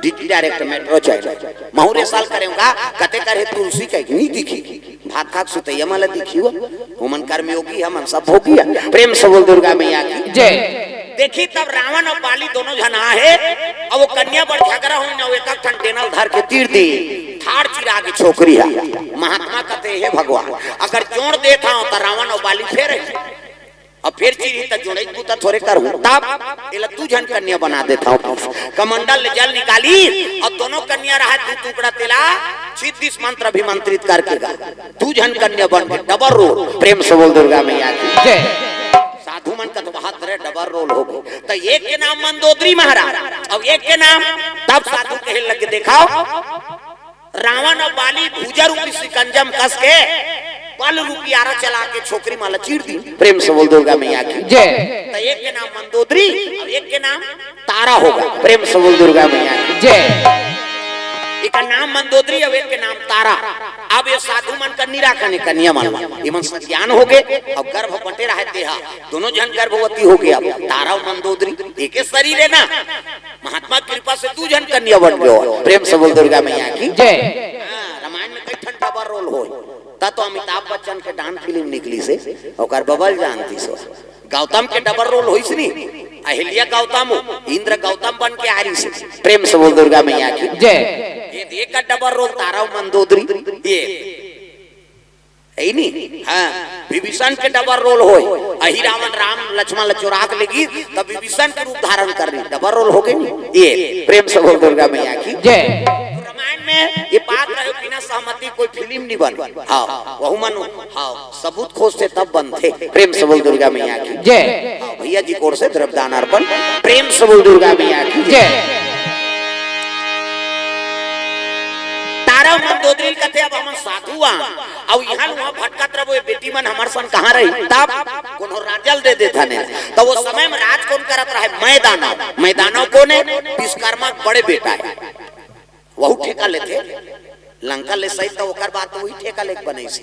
DD direct metro channel. महूरे साल करेंगा, कते करे तुलसी कहीं नहीं दिखी। भात खाक सुतैया माला दिखी हो, हमन कर्मयोगी, हमन सब भोगी है। प्रेम से बोल दुर्गा मैया की। जय। देखी तब रावण अउ बाली दोनों झन आहे, अउ वो कन्या बर झगरा होइस ना, वो एक ठन डेनल धर के तीर दी, ठाड़ चिरा के छोकरी है। महात्मा कथे, हे भगवान, अगर जोड़ देत हंव त रावण अउ बाली फेर अब फेर चिरही त जोड़ई बूता थोरे करहूं, तब एला दू झन कन्या बना देत हंव। कमंडल ले जल निकाली अउ दोनों कन्या रहा दू टुकड़ा तेला छिद्दिस मंत्र अभिमंत्रित करके गा, दू झन कन्या बन के डबल रोल। प्रेम से बोल दुर्गा मैया की। जय। साधु मन का तो बहुत रे डबल रोल हो गए। त एक के नाम मंदोदरी महाराज, अब एक के नाम, तब साधु कहे लगे, देखाव, रावण अउ बाली भुजा रूपी सिकंजम कस के बल रूपी आरा चला के छोकरी माला चीर दी। प्रेम से बोल दुर्गा मैया की। जय। त एक के नाम मंदोदरी, अब एक के नाम तारा होगा। प्रेम से बोल दुर्गा मैया की। जय। एक का नाम मंदोदरी, अब एक के नाम तारा। अब ये साधु मन का निराकरण कन्या मन, ये मन सज्ञान हो गए, अब गर्भ बटे रहे देहा, दोनों झन गर्भवती हो गए। अब तारा अउ मंदोदरी एक ही शरीर है ना, महात्मा कृपा से दू झन कन्या बन गए। प्रेम से बोल दुर्गा मैया की। जय। हाँ, रामायण में कई ठन डबल रोल हो, ता तो अमिताभ बच्चन के डांस फिल्म निकलिस, ओकर बबल जानतिस। गौतम के डबल रोल होइस नी, अहिल्या गौतम, इंद्र गौतम बन के आ रहिस। प्रेम से बोल दुर्गा मैया की। जय। ये एक का डबल रोल तारा अउ मंदोदरी, ये है नी? हाँ, विभीषण के डबल रोल होय, अही रावण राम लक्ष्मण ला चोरा के लेगी, तब विभीषण के रूप धारण कर रही, डबल रोल हो गए नी। ये प्रेम से बोल दुर्गा मैया की। जय। रामायण में ये पात्र है, बिना सहमति कोई फिल्म नहीं बन। हाँ, वहू मन, हाँ, सबूत खोजथे तब बनथे। प्रेम से बोल दुर्गा मैया की। जय। हाँ, भैया जी की ओर से द्रव्यदान अर्पण। प्रेम से बोल दुर्गा मैया की। जय। तारा मंदोदरी कथे, अब हमन साधु आ, अउ इहाँ उहाँ भटकत रहिबो, ये बेटी मन हमर सन कहाँ रही? तब कोनो राजा ल दे देथन। त वो समय में राज कोन करत रहे? मय दानव। मय दानव कोन हे? विश्वकर्मा के बड़े बेटा हे। वहू ठेका लेथे। लंका ले सही तो ओकर बाद तो वही ठेका लेके बनइस।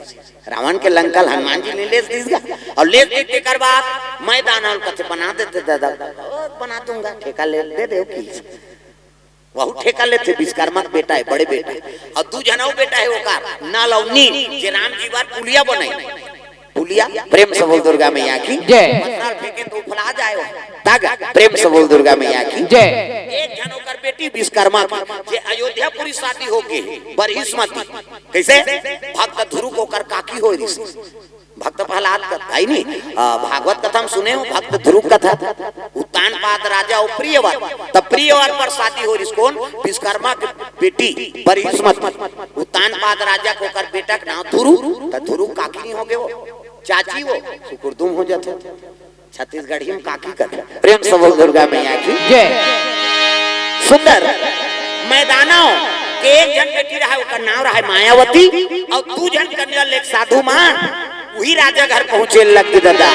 रावण के लंका ल हनुमान जी ने लेस दिस गा। अउ लेस दिस तेकर बाद मैदान अउ कथे बना देते दादा। ओ, बना दूंगा, ठेका ले दे दे की। वहू ठेका लेथे, विश्वकर्मा के बेटा हे, बड़े बेटा हे। अउ दू झन अउ बेटा हे ओकर, नल अउ नील, जे राम जी बर पुलिया बनइस। पुलिया, प्रेम से बोल दुर्गा मैया की। जय। पथरा फेंके तो उफला जाए हो। तागा, प्रेम से बोल दुर्गा मैया की। जय। एक झन ओकर बेटी विश्वकर्मा के, जे अयोध्यापुरी शादी होके बरहिसमती। कइसे? भक्त ध्रुव के ओकर काकी होय रिहिस। भक्त प्रहलाद कथा हे नी, अ, भागवत कथा म सुने हो, भक्त ध्रुव कथा। उत्तानपाद राजा अउ प्रियवर, त प्रियवर बर शादी होय रिहिस कोन? विश्वकर्मा के बेटी बरहिसमती। उत्तानपाद राजा के ओकर बेटा के नाम ध्रुव, त ध्रुव काकी नइ होगे वो, चाची वो, सुकुरदुम हो जाथे। छत्तीसगढ़ी म काकी कथे। प्रेम से बोल दुर्गा मैया की। जय। सुंदर मैदानव के एक झन बेटी रहय, ओकर नाम रहय मायावती, अउ दू झन कन्या लेके साधु मन उही राजा घर पहुंचे लग गे दादा।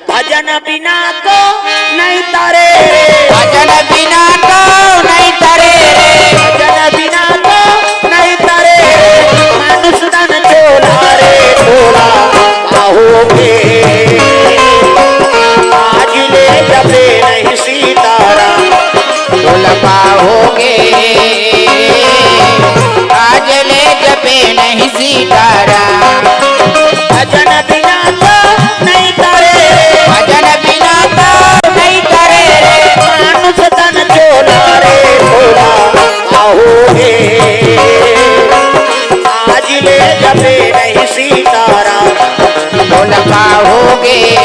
भजन बिना तो नहीं तरे रे। भजन बिना तो नहीं तरे रे। भजन बिना तो नहीं तरे रे। मानुष तन चोला रे चोला पाओगे। आज ले जपे नहीं सीताराम। ढोल पाओगे। आज ले जपे नहीं सीताराम। भजन बिना तो नहीं तरे रे। भजन बिना तो नहीं तरे रे। मानुष तन चोला रे चोला पाओगे। आज ले जपे नहीं सीताराम। ढोल पाओगे।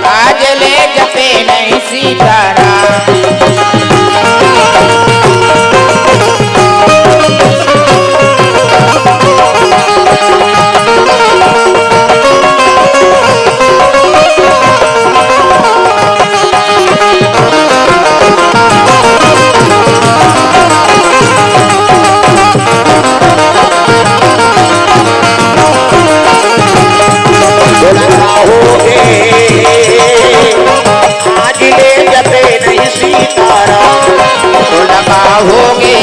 आज ले जपे नहीं सीताराम। आज ले जपे नहीं सीताराम। ढोल पाओगे।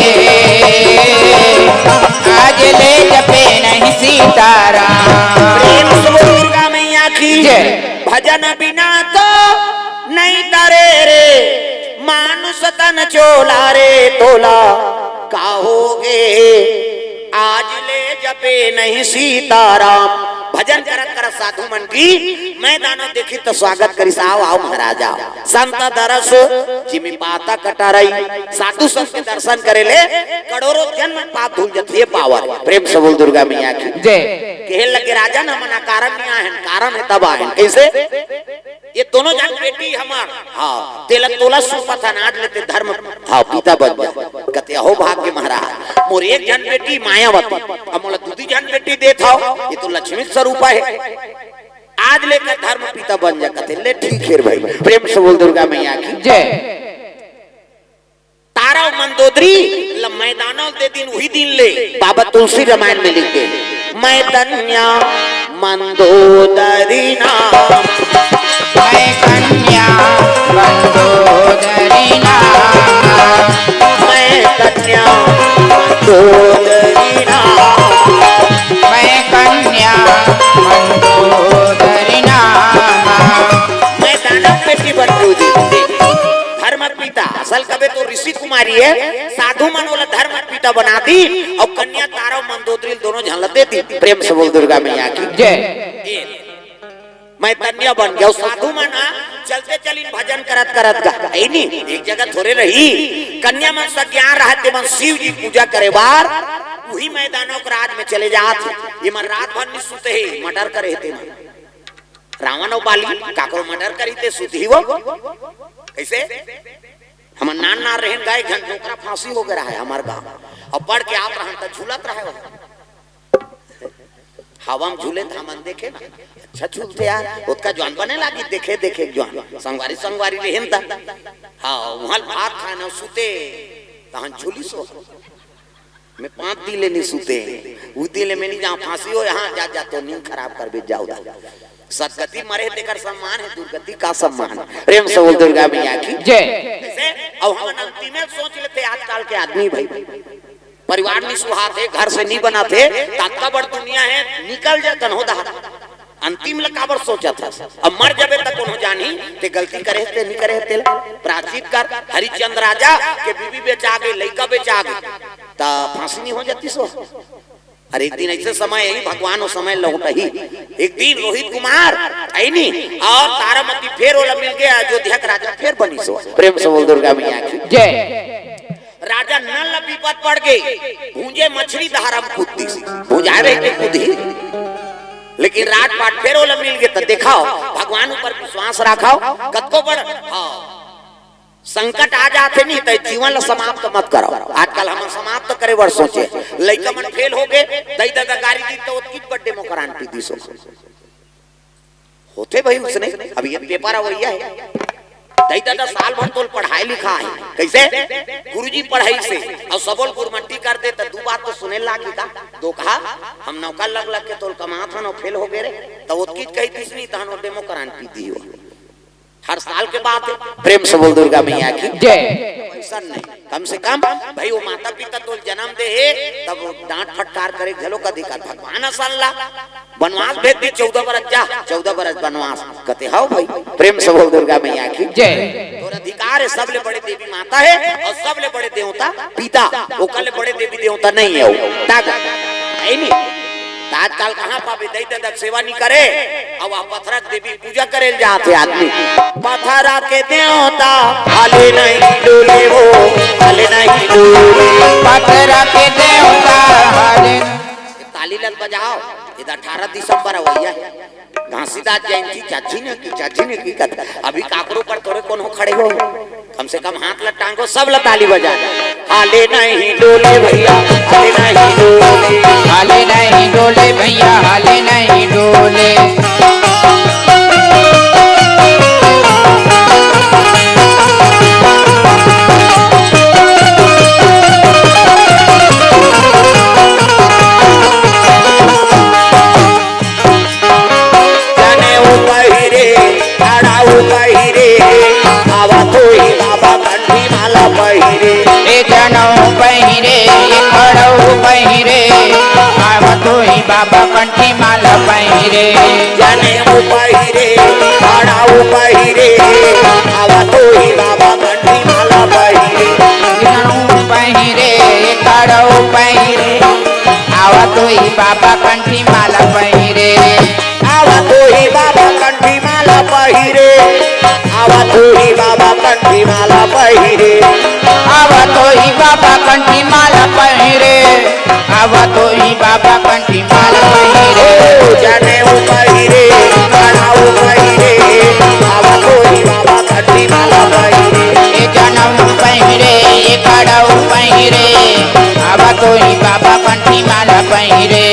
आज ले जपे नहीं सीताराम। प्रेम से बोल दुर्गा मैया की। जय। भजन बिना तो नहीं तरे रे, मानुष तन चोला रे तोला पाओगे। आज ले जपे नहीं सीताराम। भजन करत करत साधु मन की मैदानव देखिस त स्वागत करिस, "आओ, आओ महाराज, आओ।" संत दरस जिमि पातक टरई, साधु संत के दर्शन करे ले करोड़ों जन्म पाप धुल जथे, ये पावन। प्रेम से बोल दुर्गा मैया की। जय। कहे लगे, "राजन, हमन अकारण नइ आए हन, कारण हे तब आए हन।" कइसे? ये दोनों झन बेटी हमर, हाँ, तेला तोला सौंपत हन, आज ले ते धर्म, हाँ, पिता बन जा। कथे, "अहो भाग्य महाराज, मोर एक झन बेटी मायावती, अब मोला दू दू झन बेटी देत हव, ये तो लक्ष्मी के स्वरूप हे। आज ले ते धर्म पिता बन जा।" कथे, "ले ठीक हे भाई।" प्रेम से बोल दुर्गा मैया की। जय। तारा अउ मंदोदरी ल मैदानव दे दिन, उही दिन ले बाबा तुलसी रामायण में लिख दे, "मैं कन्या मंदोदरी नाम।" मैं कन्या मंदोदरी नाम। मैं कन्या मंदोदरी नाम। मैं कन्या मंदोदरी नाम। मैदानव बेटी बन के उदित। धर्म पिता, असल कबे तो ऋषि कुमारी हे, साधु मन ओला धर्म पिता बना दिस, अउ कन्या तारा अउ मंदोदरी दोनों झन ल दे दिस। प्रेम से बोल दुर्गा मैया की। जय। ये, मैं कन्या बन गेंव, साधु मन ह चलते चलिन भजन करत करत गा, हे नी, एक जगह थोरे रहिस, कन्या मन सज्ञान रहय, ते मन शिव जी पूजा करे बर, उही मैदानव के राज में चले जात हे, ये मन रात भर नइ सुते हे, मर्डर करे हे ते मन। रावण अउ बाली, काकरो मर्डर करिस ते सुतही वो। कइसे? हमर नान नान रहेन गा, एक झन डोकरा फांसी हो गे रहय हमर गांव। अउ पढ़ के आवत रहन त झूलत रहय वो। हवा म झूले त हमन देखे ना। अच्छा झूलथे यार, ओतका जवान बने लागिस देखे देखे एक जवान। संगवारी संगवारी रहेन त। हाँ, उहां भात खाय न सुते, तहन झूलिस वो। मैं पांच दिन ले नइ सुते। उ दिन ले मैं नइ जांव, फांसी हो, इहां जा, जा, तोर नींद खराब करबे, जाव दा। सदगति मरे हे, तेकर सम्मान हे, दुर्गति का सम्मान हे? प्रेम से बोल दुर्गा मैया की। जय। जइसे, अब हमन अंतिमे सोच लेथन आजकल के आदमी भाई। परिवार नी सुहात हे, घर से नी बनत हे, त अतका बड़ दुनिया हे, निकल जा तनहो डहर। अंतिम ल काबर सोचत हस? अब मर जबे त कोनो जानही, ते गलती करे हे, ते नी करे हे, तेला प्रायश्चित कर। हरिश्चंद्र राजा के बीबी बेचा गे, लइका बेचा गे, त फांसी नी हो जातिस ओ? अरे, एक दिन अइसे समय आही, भगवान ओ समय लौटही। एक दिन रोहित कुमार, हे नी, अउ तारामती फेर ओला मिल गे, अयोध्या के राजा फेर बनिस ओ। प्रेम से बोल दुर्गा मैया की जय। राजा नल ल बिपत पड़ गे, भूंजे मछरी डहर म कूद दिस, भुंजाय रहिथे कूदही, लेकिन राजपाट फेर ओला मिल गे, त देखव, भगवान ऊपर विश्वास राखव, कतको बड़, हाँ, संकट आ जाथे नी, त जीवन ल समाप्त मत करव। आजकल हमन समाप्त करे बर सोचे, लइका मन फेल हो गे, दई ददा गारी दिस त ओतकीच बड़ डेमोकरान पी दिस ओ। होथे भाई उसने, अब ये पेपर अवइया हे। दई ददा साल भर तोल पढ़ाई लिखाय हे। कइसे? गुरुजी पढ़ाइस हे, अउ सबो ल गुरमट्टी कर दे, त दू बात तो सुने ल लागही का? दो कहा, हम नौकर लग लग के तोल कमात हन, फेल हो गे रे, त ओतकीच कहि दिस नी, तहन ओ डेमोकरान पी दिही ओ। हर साल के बात हे। प्रेम से बोल दुर्गा मैया की जय। अइसन नहीं, कम से कम भाई, ओ माता पिता तोल जनम दे हे, तब डांट फटकार करे घलो का अधिकार। भगवान असन ला बनवास भेज दिस, चौदह बरस जा, चौदह बरस बनवास। कथे हव भाई, प्रेम से बोल दुर्गा मैया की जय। तोर अधिकार हे, सबले बड़े देवी माता हे अउ सबले बड़े देवता पिता, ओकर ले बड़े देवी देवता नहीं हे ओ। ताकत हे नी। त आजकल कहाँ पाबे, दई ददा के सेवा नी करे, अउ पथरा के देवी पूजा करे ल जात हे आदमी। पथरा के देवता हाले नहीं डोले ओ, हाले नहीं डोले। पथरा के देवता हाले। ताली ल बजाव, एदे अठारह दिसंबर अवइया हे। घासीदास जयंती, चाची ने की, चाची ने की कथे। अभी काकरो पर तोरे कोनो खड़े हो, कम से कम हाथ ल टांगो, सब ल ताली बजा। हाले नहीं डोले भैया, हाले नहीं डोले। हाले नहीं डोले भैया, हाले नहीं डोले। जनेऊ पहिरे, खड़ाऊ पहिरे, आवत होही बाबा कंठी माला पहिरे। ए जनेऊ पहिरे, ए खड़ाऊ पहिरे, आवत होही बाबा कंठी माला पहिरे। जनेऊ पहिरे, खड़ाऊ पहिरे, आवत होही बाबा कंठी माला पहिरे। जनेऊ पहिरे, ए खड़ाऊ पहिरे, आवत होही बाबा कंठी माला पहिरे। आवत होही बाबा कंठी माला पहिरे, आवत होही बाबा कंठी माला पहिरे। आवत होही बाबा कंठी माला पहिरे, आवत होही बाबा कंठी माला पहिरे। ओ जनेऊ पहिरे, खड़ाऊ पहिरे, आवत होही बाबा कंठी माला पहिरे। ए जनेऊ पहिरे, ए खड़ाऊ पहिरे, आवत होही बाबा कंठी माला पहिरे।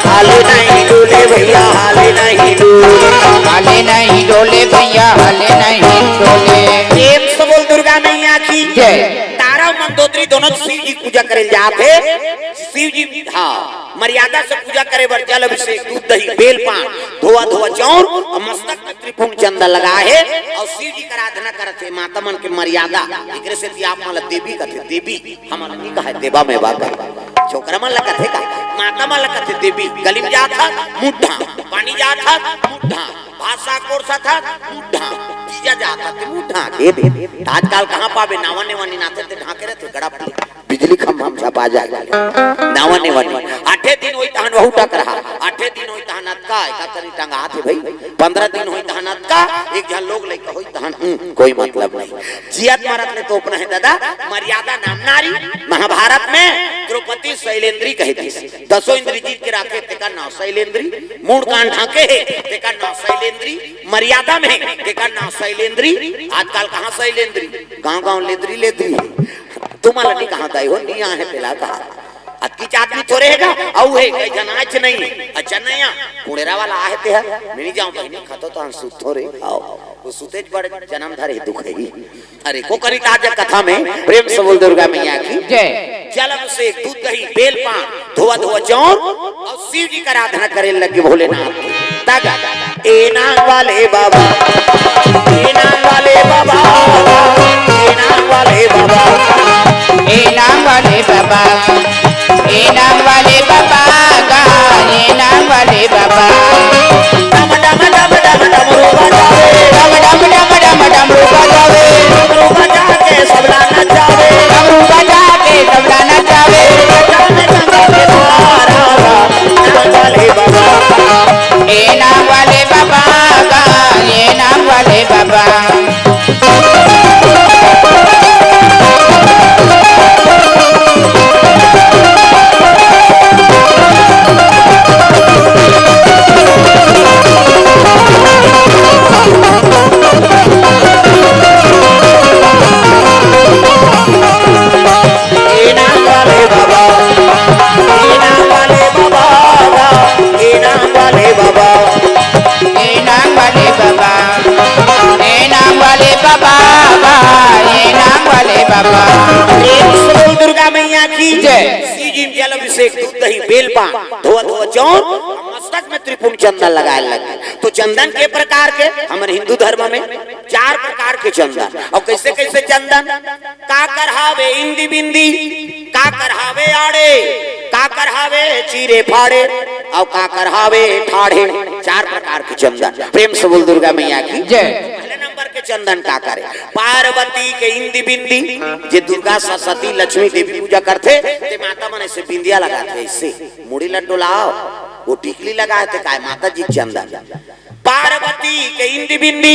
हाले नहीं डोले भैया, हाले नहीं डोले। हाले नहीं डोले भैया, हाले नहीं डोले। प्रेम से बोल दुर्गा मैया की जय। तारा मंदोदरी दोनों शिव जी पूजा करे जात हे। शिव जी, हाँ, मर्यादा से पूजा करे बर जल अभिषेक, दूध, दही, बेल, पान, धोआ धोआ चाउर अउ मस्तक में त्रिपुंड चंदा लगा हे अउ शिव जी के आराधना करत हे। माता मन के मर्यादा, एकरे सेती आप मन ला देवी कथे, देवी, हमन ला नी कहे देवा में बा कहे। छोकरा मन ला कथे का, माता मन ला कथे देवी। गली में जात हस, मुंह ढांक, पानी जात हस, मुंह ढांक, भात साग परोसत हस, मुंह ढांक, जीजा जात हस, मुंह ढांक, ए दे। त आजकल कहाँ पाबे, नावा नेवा नी नाथे ते ढांके रथे, गड़ा बिजली खंभा म झपा जाय। नावा नेवा नी। आठे दिन होही तहन वहू टकरहा, आठे दिन होही तहन अतका, एका तरी टंगात हे भई। पंद्रह दिन होही तहन अतका, एक झन लोग लइका होही तहन, हम्म, कोई मतलब नहीं। जियत मरत ले तोपना हे ददा, मर्यादा नाम नारी। महाभारत में द्रौपदी सैलेंद्री कहे दिस, दसों इंद्री जीत के राखे, तेकर नाव सैलेंद्री। मूड़ कान ढांके हे, तेकर नाव सैलेंद्री। मर्यादा में हे, तेकर नाव सैलेंद्री। आजकल कहाँ सैलेंद्री, गांव गांव लेंद्री लेंद्री हे। तुमन ला नी कहा दाई हो, नी आहे तेला कहा। अतकीच आदमी थोरे हे गा, अउ हे, कई झन आच नहीं हे। अच्छा नहीं आ, कुड़ेरा वाला आहे ते हर, मिल जाओ बहिनी, खातो तो हम सुत थोरे, आओ। सुतेच बड़ जनम धरे दुख है। अरे, को करी ताजा कथा में, प्रेम से बोल दुर्गा मैया की। जय। जल अभिषेक, दूध दही, बेल पान, धोवा धोवा चाउर और शिव जी का आराधना करे लगे भोलेनाथ की। ताजा, ए नाम वाले बाबा, ए नाम वाले बाबा, ए नाम वाले बाबा, ए नाम वाले बाबा, ए नाम वाले बाबा गा, ए नाम वाले बाबा। डम डम डम डम डमरू बजावे। डम डम डम डम डमरू बजावे। डमरू बजा के सबला नचावे। डमरू बजा के सबला नचावे। बजा में गंगा के धारा, नाम वाले बाबा। ए नाम वाले बाबा गा, ए नाम वाले बाबा। ए नाम वाले बाबा, ए नाम वाले बाबा, ए नाम वाले बाबा। ए नाम वाले बाबा, ए नाम वाले बाबा, ए नाम वाले बाबा। प्रेम से बोल दुर्गा मैया की जय। शिव जी में जल अभिषेक, दूध दही, बेल पान, धोवा धोवा चाउर, मस्तक में त्रिपुंड चंदन लगाए लगे। तो चंदन के प्रकार के, हमर हिंदू धर्म में चार प्रकार के चंदन। और कैसे कैसे चंदन? काकर हावे इंदी बिंदी, काकर हावे आड़े, काकर हावे चीरे फाड़े, और काकर हावे ठाढ़े। चार प्रकार के चंदन। प्रेम से बोल दुर्गा मैया की जय। पहले नंबर के चंदन काकर हे? पार्वती के इंदी बिंदी, जे दुर्गा सरस्वती लक्ष्मी देवी पूजा करथे, ते माता मन ऐसे बिंदिया लगाथे, ऐसे मुड़ी ल डोलाव, वो टिकली लगाथे, काय माता जी के चंदन। पार्वती के इंदी बिंदी,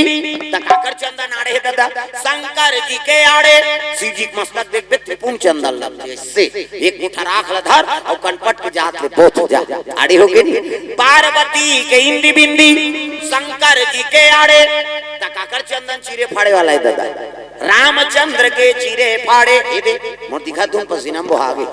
त काकर चंदन आड़े हे ददा? शंकर जी के आड़े। शिव जी के मस्तक देखबे, त्रिपुंड चंदन लगथे। से एक मुठा राख ल धर अउ कनपट के जात ले बोथ जा। आड़े हो गे नी? पार्वती के इंदी बिंदी, शंकर जी के आड़े। त काकर चंदन चीरे फाड़े वाला हे ददा? रामचंद्र के चीरे फाड़े। ए दे, मोर दिखा तुम पसीना में बोहा गे।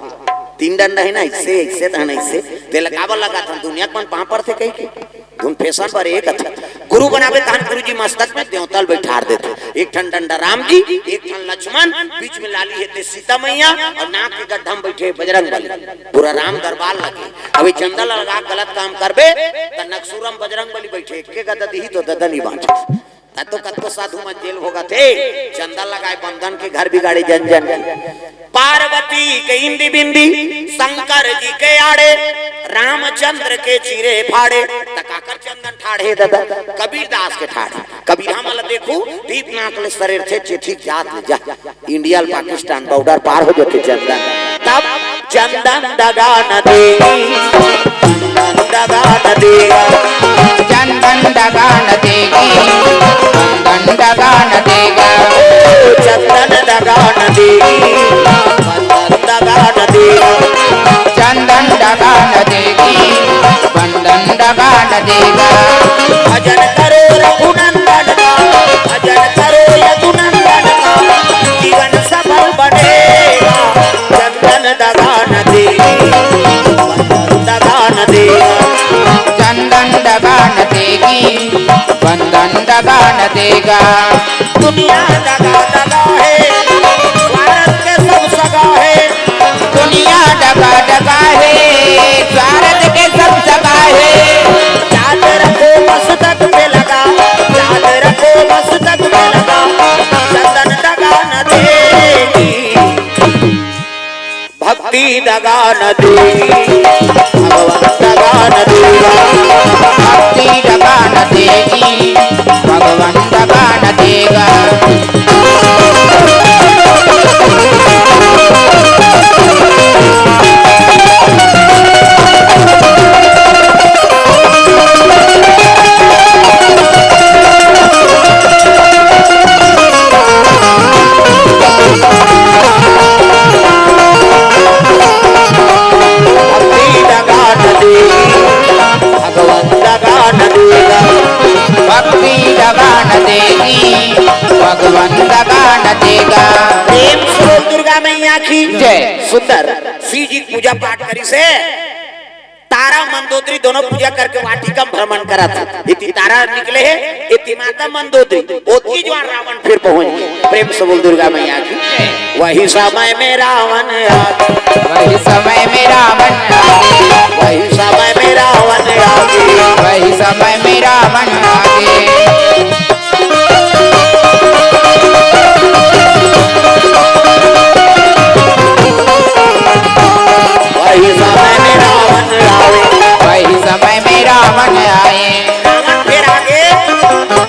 तीन डंडा हे ना, ऐसे, ऐसे तहन ऐसे। तेला काबर लगाथन? दुनिया के मन पाँव परथे कहिके। धुन फैशन बर एक अच्छा गुरु बनाबे, तहन गुरु जी मस्तक में देवता ल बैठार देथे। एक ठन डंडा राम जी, एक ठन लक्ष्मण, बीच में लाली हे ते सीता मैया, और नाक के गड्ढा में बैठे बजरंग बली। पूरा राम दरबार लगे। अभी चंदा लगा गलत काम करबे, त नकसूरम बजरंग बली बैठे, एक के गदा दिही तो ददा नहीं बांचे। त तो कतको साधु मन जेल भोगत हे, चंदा लगाए बंदन के घर बिगाड़े जन जन के। पार्वती के इंदी बिंदी, शंकर जी के आड़े, रामचंद्र के चीरे फाड़े। त काकर चंदन ठाढ़े ददा? कबीर दास के ठाढ़े। कबीर हमन ल देखू, दीप नाक ले सरेर थे, चेठी जात ले जा। इंडिया ल पाकिस्तान बॉर्डर पार हो जाथे चंदन। तब चंदन डगा न देगी, चंदन डगा न देगा। चंदन डगा न देगी, चंदन डगा न देगा। ओ चंदन डगा न देगी, चंदन डगा न देगा। चंदन डगा न देगी, चंदन डगा न देगा। भजन करो रघुनंदन का, भजन करो यदुनंदन का, जीवन सफल बनेगा। चंदन डगा न देगी, चंदन डगा न देगा। चंदन डगा न देगी, चंदन डगा न देगा। दुनिया डगा डगा हे, स्वार्थ के सब सगा हे। दुनिया डगा डगा हे, स्वार्थ के सब सगा हे। याद रखो मस्तक पे लगा, याद रखो मस्तक पे लगा। चंदन डगा न देगी, भक्ति डगा न देगी, भगवान डगा न देगा। भक्ति डगा न देगी, भगवान डगा न देगा। भक्ति डगा न देगी, भगवान डगा न देगा। भक्ति डगा न देगी, भगवान डगा न देगा। प्रेम से बोल दुर्गा मैया की जय। सुंदर शिव जी की पूजा पाठ करिस हे। तारा मंदोदरी दोनों पूजा करके वाटिका म भ्रमण करत हे। इति तारा निकले हे, इति माता मंदोदरी। ओतकी जुवार रावण फिर पहुंच गे। प्रेम से बोल दुर्गा मैया की। वही समय में रावण आ गया। वही समय में रावण आ गया। वही समय में रावण आ गया। वही समय में रावण आ गया। वही समय में रावण आए। वही समय में रावण आए। रावण फिर आगे,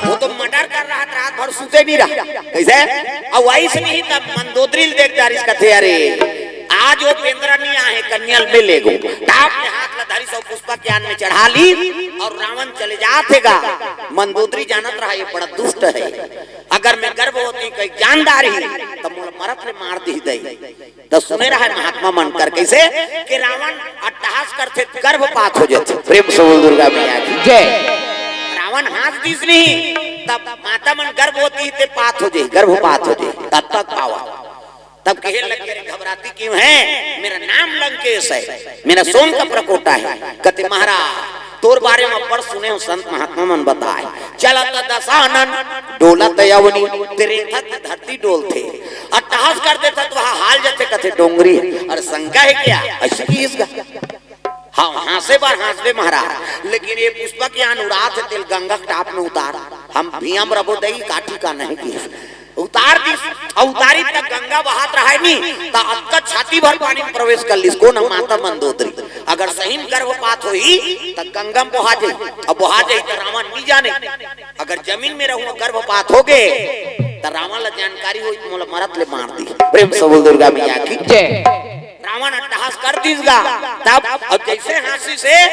वो तो मर्डर कर रहा था, रात भर सुते नहीं रहा। कैसे? अब वही से नहीं, तब मंदोदरी ल देख डारिस, कथे, "अरे, आज वो पेंदरा नहीं आए, कन्या ल मिले गो।" टाप के हाथ ला धरिस अउ पुष्पक यान में चढ़ा ली अउ रावण चले जात हे गा। मंदोदरी जानत रहा, ये बड़ा दुष्ट है, अगर मैं गर्भवती कहीं जान डारही, त मोला मरत ले मार दिही दई। त सुने रहा महात्मा मन कर कैसे कि रावण अट्टहास करथे, गर्भपात हो जाथे। प्रेम से बोल दुर्गा मैया की। जय। रावण हाँस दिस नहीं, तब माता मन गर्भवती ते पात हो जाही, गर्भपात हो जाही। तब तक पावा, तब कहे लगे, "अरे, घबराती क्यों है? मेरा नाम लंकेश है, मेरा सोन का परकोटा है।" कथे, "महाराज, तोर बारे में अब्बड़ सुने हों, संत महात्मा मन बताए, चलत दशानन, डोलत अवनी, तेरे थक धरती डोलथे, अट्टहास कर देथस त वहाँ हाल जथे, कथे डोंगरी हे।" अरे, शंका हे क्या? अइसे किहिस गा। हाँ, हाँसे बर हाँसबे महाराज, लेकिन ये पुष्पक यान उड़ात हे, तेला गंगा के टाप में उतार, हम भुइयां म रबो दई, का ठिकाना हे कि उतार दिस। अउ उतारिस त गंगा बहात रहे नी, त अतका छाती भर पानी में प्रवेश कर लिस। कोन? माता मंदोदरी। अगर सही में गर्भपात होही, त गंगा में बोहा जाही, अउ बोहा जाही, त रावण नी जाने। अगर जमीन में रहूं, गर्भपात हो गे, त रावण ला जानकारी होही, त मोला मरत ले मार दिही। प्रेम से बोल दुर्गा मैया की। जय। रावण अट्टहास कर दिस गा, तब अब जैसे हाँसिस हे,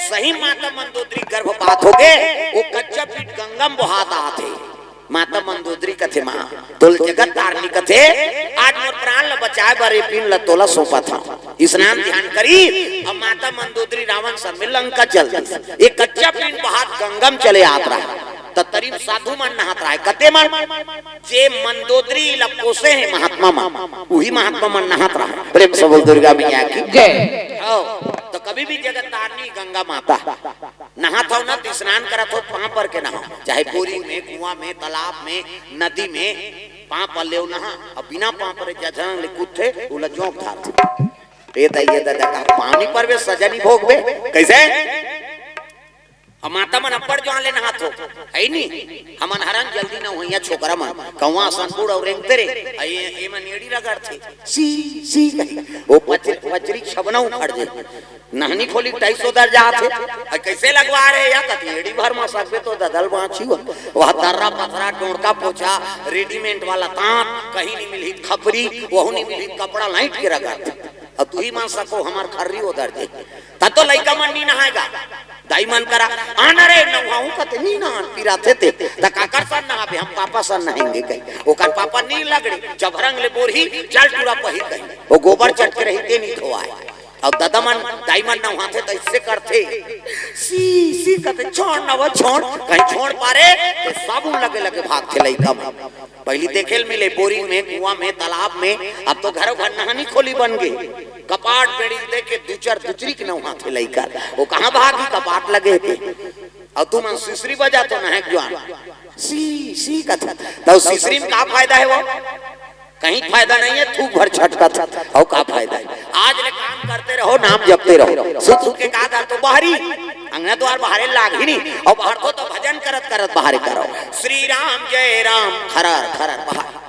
सही माता मंदोदरी गर्भपात हो गे, वो कच्चा पीठ गंगा में बोहात आत हे। माता मंदोदरी कथे, "माँ, तोला जगत तारनी कथे, आज मोर प्राण ल बचाए बर ये पिंड ल तोला सौंपत हंव।" स्नान ध्यान करी, अब माता मंदोदरी रावण संग में लंका चल दिस। ये कच्चा पीठ बहात गंगा में चले आत रहा, त तरी म साधु मन नहात रहा। कते मन? जे मंदोदरी ल पोसे हे महात्मा मन, उही महात्मा मन नहात रहा। प्रेम से बोल दुर्गा मैया की। जय। हव, त कभी भी जगत तारनी गंगा माता। नहात हव ना, त स्नान करत हव, पाँव पर के नहाव, चाहे बोरी में, कुआं में, तालाब में, नदी में, पाँव पर ले नहा। अब बिना पाँव पर जझरंग ले कूदथे, ओला जोंक धारथे। ए दई, ए ददा, का पाँव नी परबे, सजा नी भोगबे? कैसे? अब माता मन अब्बड़ जुवार ले नहात हो, हे नी? हमन हरन जल्दी नहवइया छोकरा मन, कौवा असन बूड़ अउ रेंगते रे, अ ये, ये मन एड़ी रगड़थे, सी, सी कही, वो पच-, पचरी छबना उखड़ जाही। नहनी खोली टाइस ओदर जात हे, अ कैसे लगवा रहे या कति एड़ी भर म सकबे तो ददा ल बाँचही। वह तर्रा पथरा, डोंड़का पोछा, रेडीमेड वाला तांत, कहीं नी मिलही त खपरी, वहू नी मिलही त कपड़ा लाइट के रगड़थे। अउ तुही मन सको हमर खर्री ओदर जाही। त तो लइका मन नी नहाय गा। दाई मन करा, "आन रे, नहवाहूं," कथे, "नी नहान, पिराथे ते।" त काकर सन नहाबे, "हम पापा सन नहाएंगे," कही। ओकर पापा नी लगड़े, जबरंग ले बोरही, जल टूरा पही कही। वो गोबर चट के रही, ते नी धोवाय। अउ ददा मन, दाई मन नहवाथे त अइसे करथे, "सी, सी," कथे, "छोड़ न वो, छोड़।" कहीं छोड़ पारे, त साबुन लगे लगे भागथे लइका मन। पहिली देखे ल मिले बोरिंग में, कुआं में, तालाब में, अब तो घरों घर नहानी खोली बन गे। कपाट पेड़ी देख के दुचर दुचरी के नहवाथे लइका। वो कहाँ भागही, कपाट लगे हे ते। अउ तुमन सुसरी बजाथो नहाय के जुवार। सी, सी कथे। त सुसरी में का फायदा हे वो? कहीं फायदा नहीं हे, थूक भर छटकत हे। अउ का फायदा हे? आज ले काम करते रहो, नाम जपते रहो। सुत सुत के का धरथो बाहरी? अंगना दुवार बाहरे लागही नी। अउ बाहर तो, तो भजन करत करत बाहरे करो। श्री राम जय राम, खरर खरर बाहर।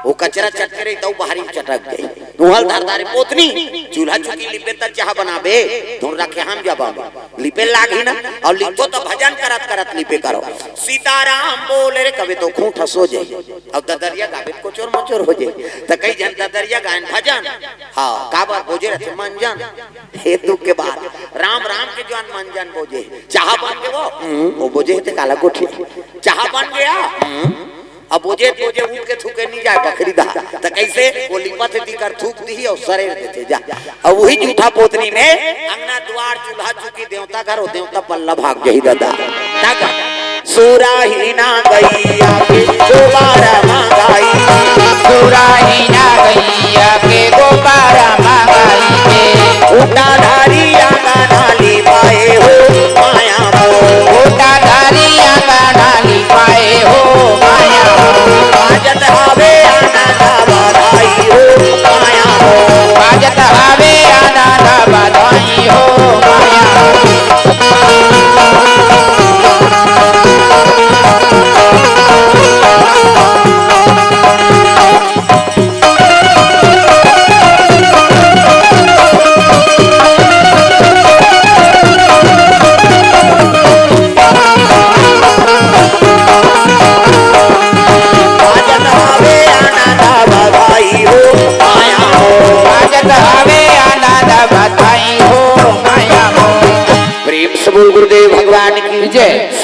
वो कचरा चटके रही, त बाहरी चटक गई। तुहल धर धारे पोतनी, चूल्हा चुकी लिपे त चाह बनाबे, धुन रखे हम जब लिपे लागही ना, अउ लिपो त भजन करत करत लिपे करो। सीताराम बोल रे कबे तो खूंट सो जाही। अउ ददरिया गाबे त कोचोर मोचोर हो जाही। त कई झन ददरिया गायन भजन, हाँ, काबर बोजे रथे मंजन। हे दुख के बात, राम राम के जुवार मंजन बोजे। चाह बन गे वो, हम्म, वो बोजे हे ते काला गोठिया। चाह बन गया, हम्म। अब बोजे बोजे उठ के थूके नी जाय बखरी दा। त कैसे? वो लिपत हे तिकर थूक दिही अउ सरेर देथे जा। अब वही जूठा पोतनी में अंगना दुवार चूल्हा चुकी देवता घर, वो देवता पल्ला भाग जाही ददा। तक सुराही ना गैया के गोबारा मंगाई। सुराही ना गैया के गोबारा मंगाई के। उठा धारी आंगन आली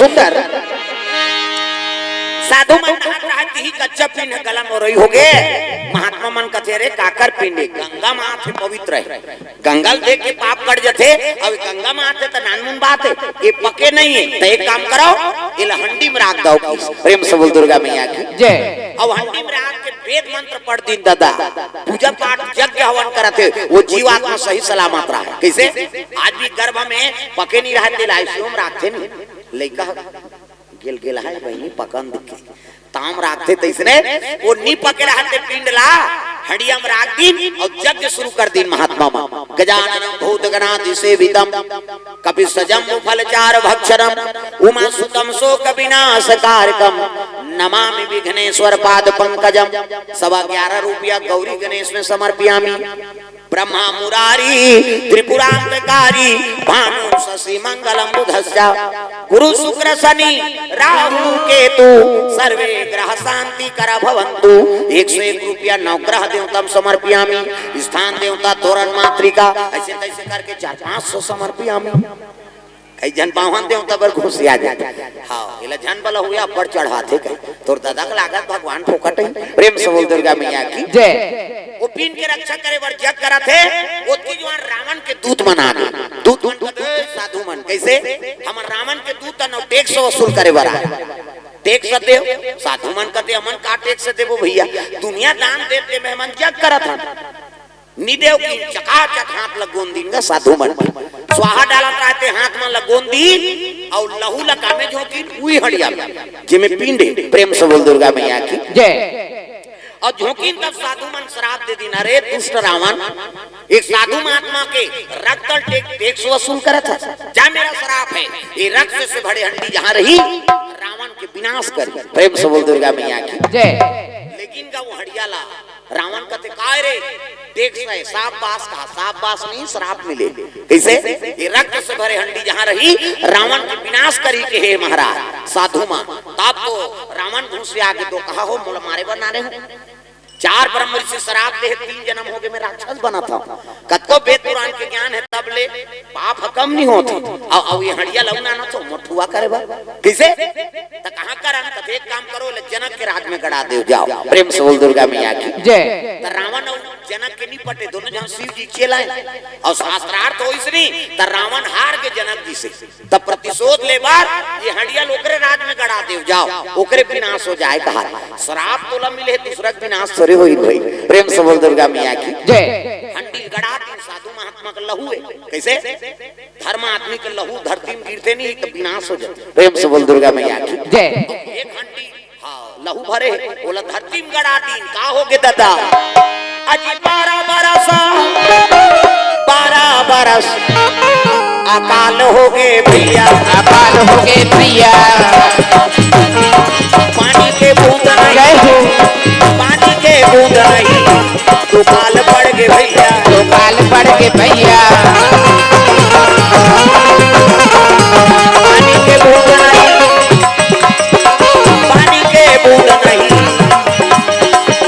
सुंदर। साधु मन नहात रहत, तिही कच्चा पिंड गला मोरई होगे। महात्मा मन कथे, "अरे, काकर पिंड हे?" गंगा म आथे, पवित्र हे। गंगा ल देख के पाप कट जथे। अब गंगा म आथे त नानमुन बात हे, ये पके नहीं हे, त एक काम करव, एला हंडी म राख दव। प्रेम से बोल दुर्गा मैया की। जय। अब हंडी म राख के वेद मंत्र पढ़ दिन दादा, पूजा पाठ, यज्ञ हवन करत हे, वो जीवात्मा सही सलामत रहे। कैसे? आज भी गर्भ में पके नहीं रहते, लाइसियों में रखते नहीं। लइका गेल गेल है बहिनी, पकन दिखे। ताम राखते तैसने, वो नी पके रहते पिंड ला, हंडिया में राख दिन और यज्ञ शुरू कर दिन महात्मा मन। गजाननम भूत गणादि सेवितम, कपिसजम फल चार भक्षणम, उमा सुतम शोक विनाश कारकम, नमामि विघ्नेश्वर पाद पंकजम। सवा ग्यारह रुपया गौरी गणेश में समर्पयामी। ब्रह्मा मुरारी त्रिपुरांतकारी, भानु शशि मंगलम बुधस्या, गुरु शुक्र शनि राहु केतु, सर्वे ग्रह शांति कर भवंतु। एक सौ एक रुपया नवग्रह देवतम समर्पयामी। स्थान देवता तोरण मातृका, ऐसे तैसे करके चार पांच सौ समर्पयामी। कई झन बावन देवता बर घुसिया जाथे। हाँ, एला झन बला हुआ, अब्बड़ चढ़ाथे कही। तोर दादा के लागत भगवान फोकट हे। प्रेम से बोल दुर्गा मैया की। जय। वो पिंड के रक्षा करे बर जग करत हे, ओतकी जुवार रावण के दूत मन आ गे। दूत मन कथे, "साधु मन, कैसे? हमर रावण के दूत अन टैक्स वसूल करे बर आए। टैक्स देव।" साधु मन कथे, "हमन का टैक्स देबो भैया? दुनिया दान देते में हमन जग करत हन।" निदेव की चकाचक हाथ ल गोंद दिन गा साधु मन। स्वाहा डालत रहते, हाथ मन ल गोंद दिन अउ लहू ल कामे झोंकिन उही हड़िया में, जेमे पिंड हे। प्रेम से बोल दुर्गा मैया की। जय। अउ झोंकिन तब साधु मन श्राप दे दिन, "अरे दुष्ट रावण, एक साधु महात्मा के रक्त ल टैक्स वसूल करत हस, जा मेरा श्राप हे, ये रक्त से भरे हंडी जहां रही, रावण के विनाश करी।" प्रेम से बोल दुर्गा मैया की। जय। लेकिन गा वो हड़िया ला रावण कथे, "काय रे, टैक्स हे, साफ बास कहा, साफ बास नहीं, श्राप मिले।" कैसे? ये रक्त से भरे हंडी जहां रही, रावण के विनाश करी के हे महाराज, साधु मन। तब तो रावण घुसिया गे, "तो कहा हो, मोला मारे बर ना रहे हो। चार ब्रह्म ऋषि श्राप दे हे, तीन जन्म होगे, मैं राक्षस बनत हंव। कतको वेद पुराण के ज्ञान हे, तब ले पाप ह कम नहीं होत हे। अउ, अउ ये हड़िया लउना ना तो मोठुआ करे बर।" कैसे? त कहाँ करन? त एक काम करो, ले जनक के राज में गड़ा देव जाव। प्रेम से बोल दुर्गा मैया की। जय। त रावण अउ जनक के नी पटे, दोनों जन शिव जी चेला हे। अउ शास्त्रार्थ होइस नी, त रावण हार गे जनक जी से। त प्रतिशोध ले बर ये हंडिया ल ओकरे राज में गड़ा देव जाव, ओकरे विनाश हो जाए कहा। श्राप तोला मिले, दूसरा के विनाश थोरे होई भाई। प्रेम से बोल दुर्गा मैया की। जय। हंडी ल गड़ा दिन, साधु महात्मा के लहू हे। कैसे? धर्म आदमी के लहू धरती में गिरते नहीं तो विनाश हो जाते। प्रेम से बोल दुर्गा मैया की। जय। एक हंडी, हाँ, लहू भरे, ओला धरती में गड़ा दिन, का होगे दादा? अजी बारह बरस, बारह बरस अकाल होगे भैया। अकाल होगे भैया। पानी के बूंद नहीं, जय हो। पानी के बूंद नहीं, दुकाल पड़ गे भैया। दुकाल पड़ गे भैया। पानी के बूंद नहीं, पानी के बूंद नहीं,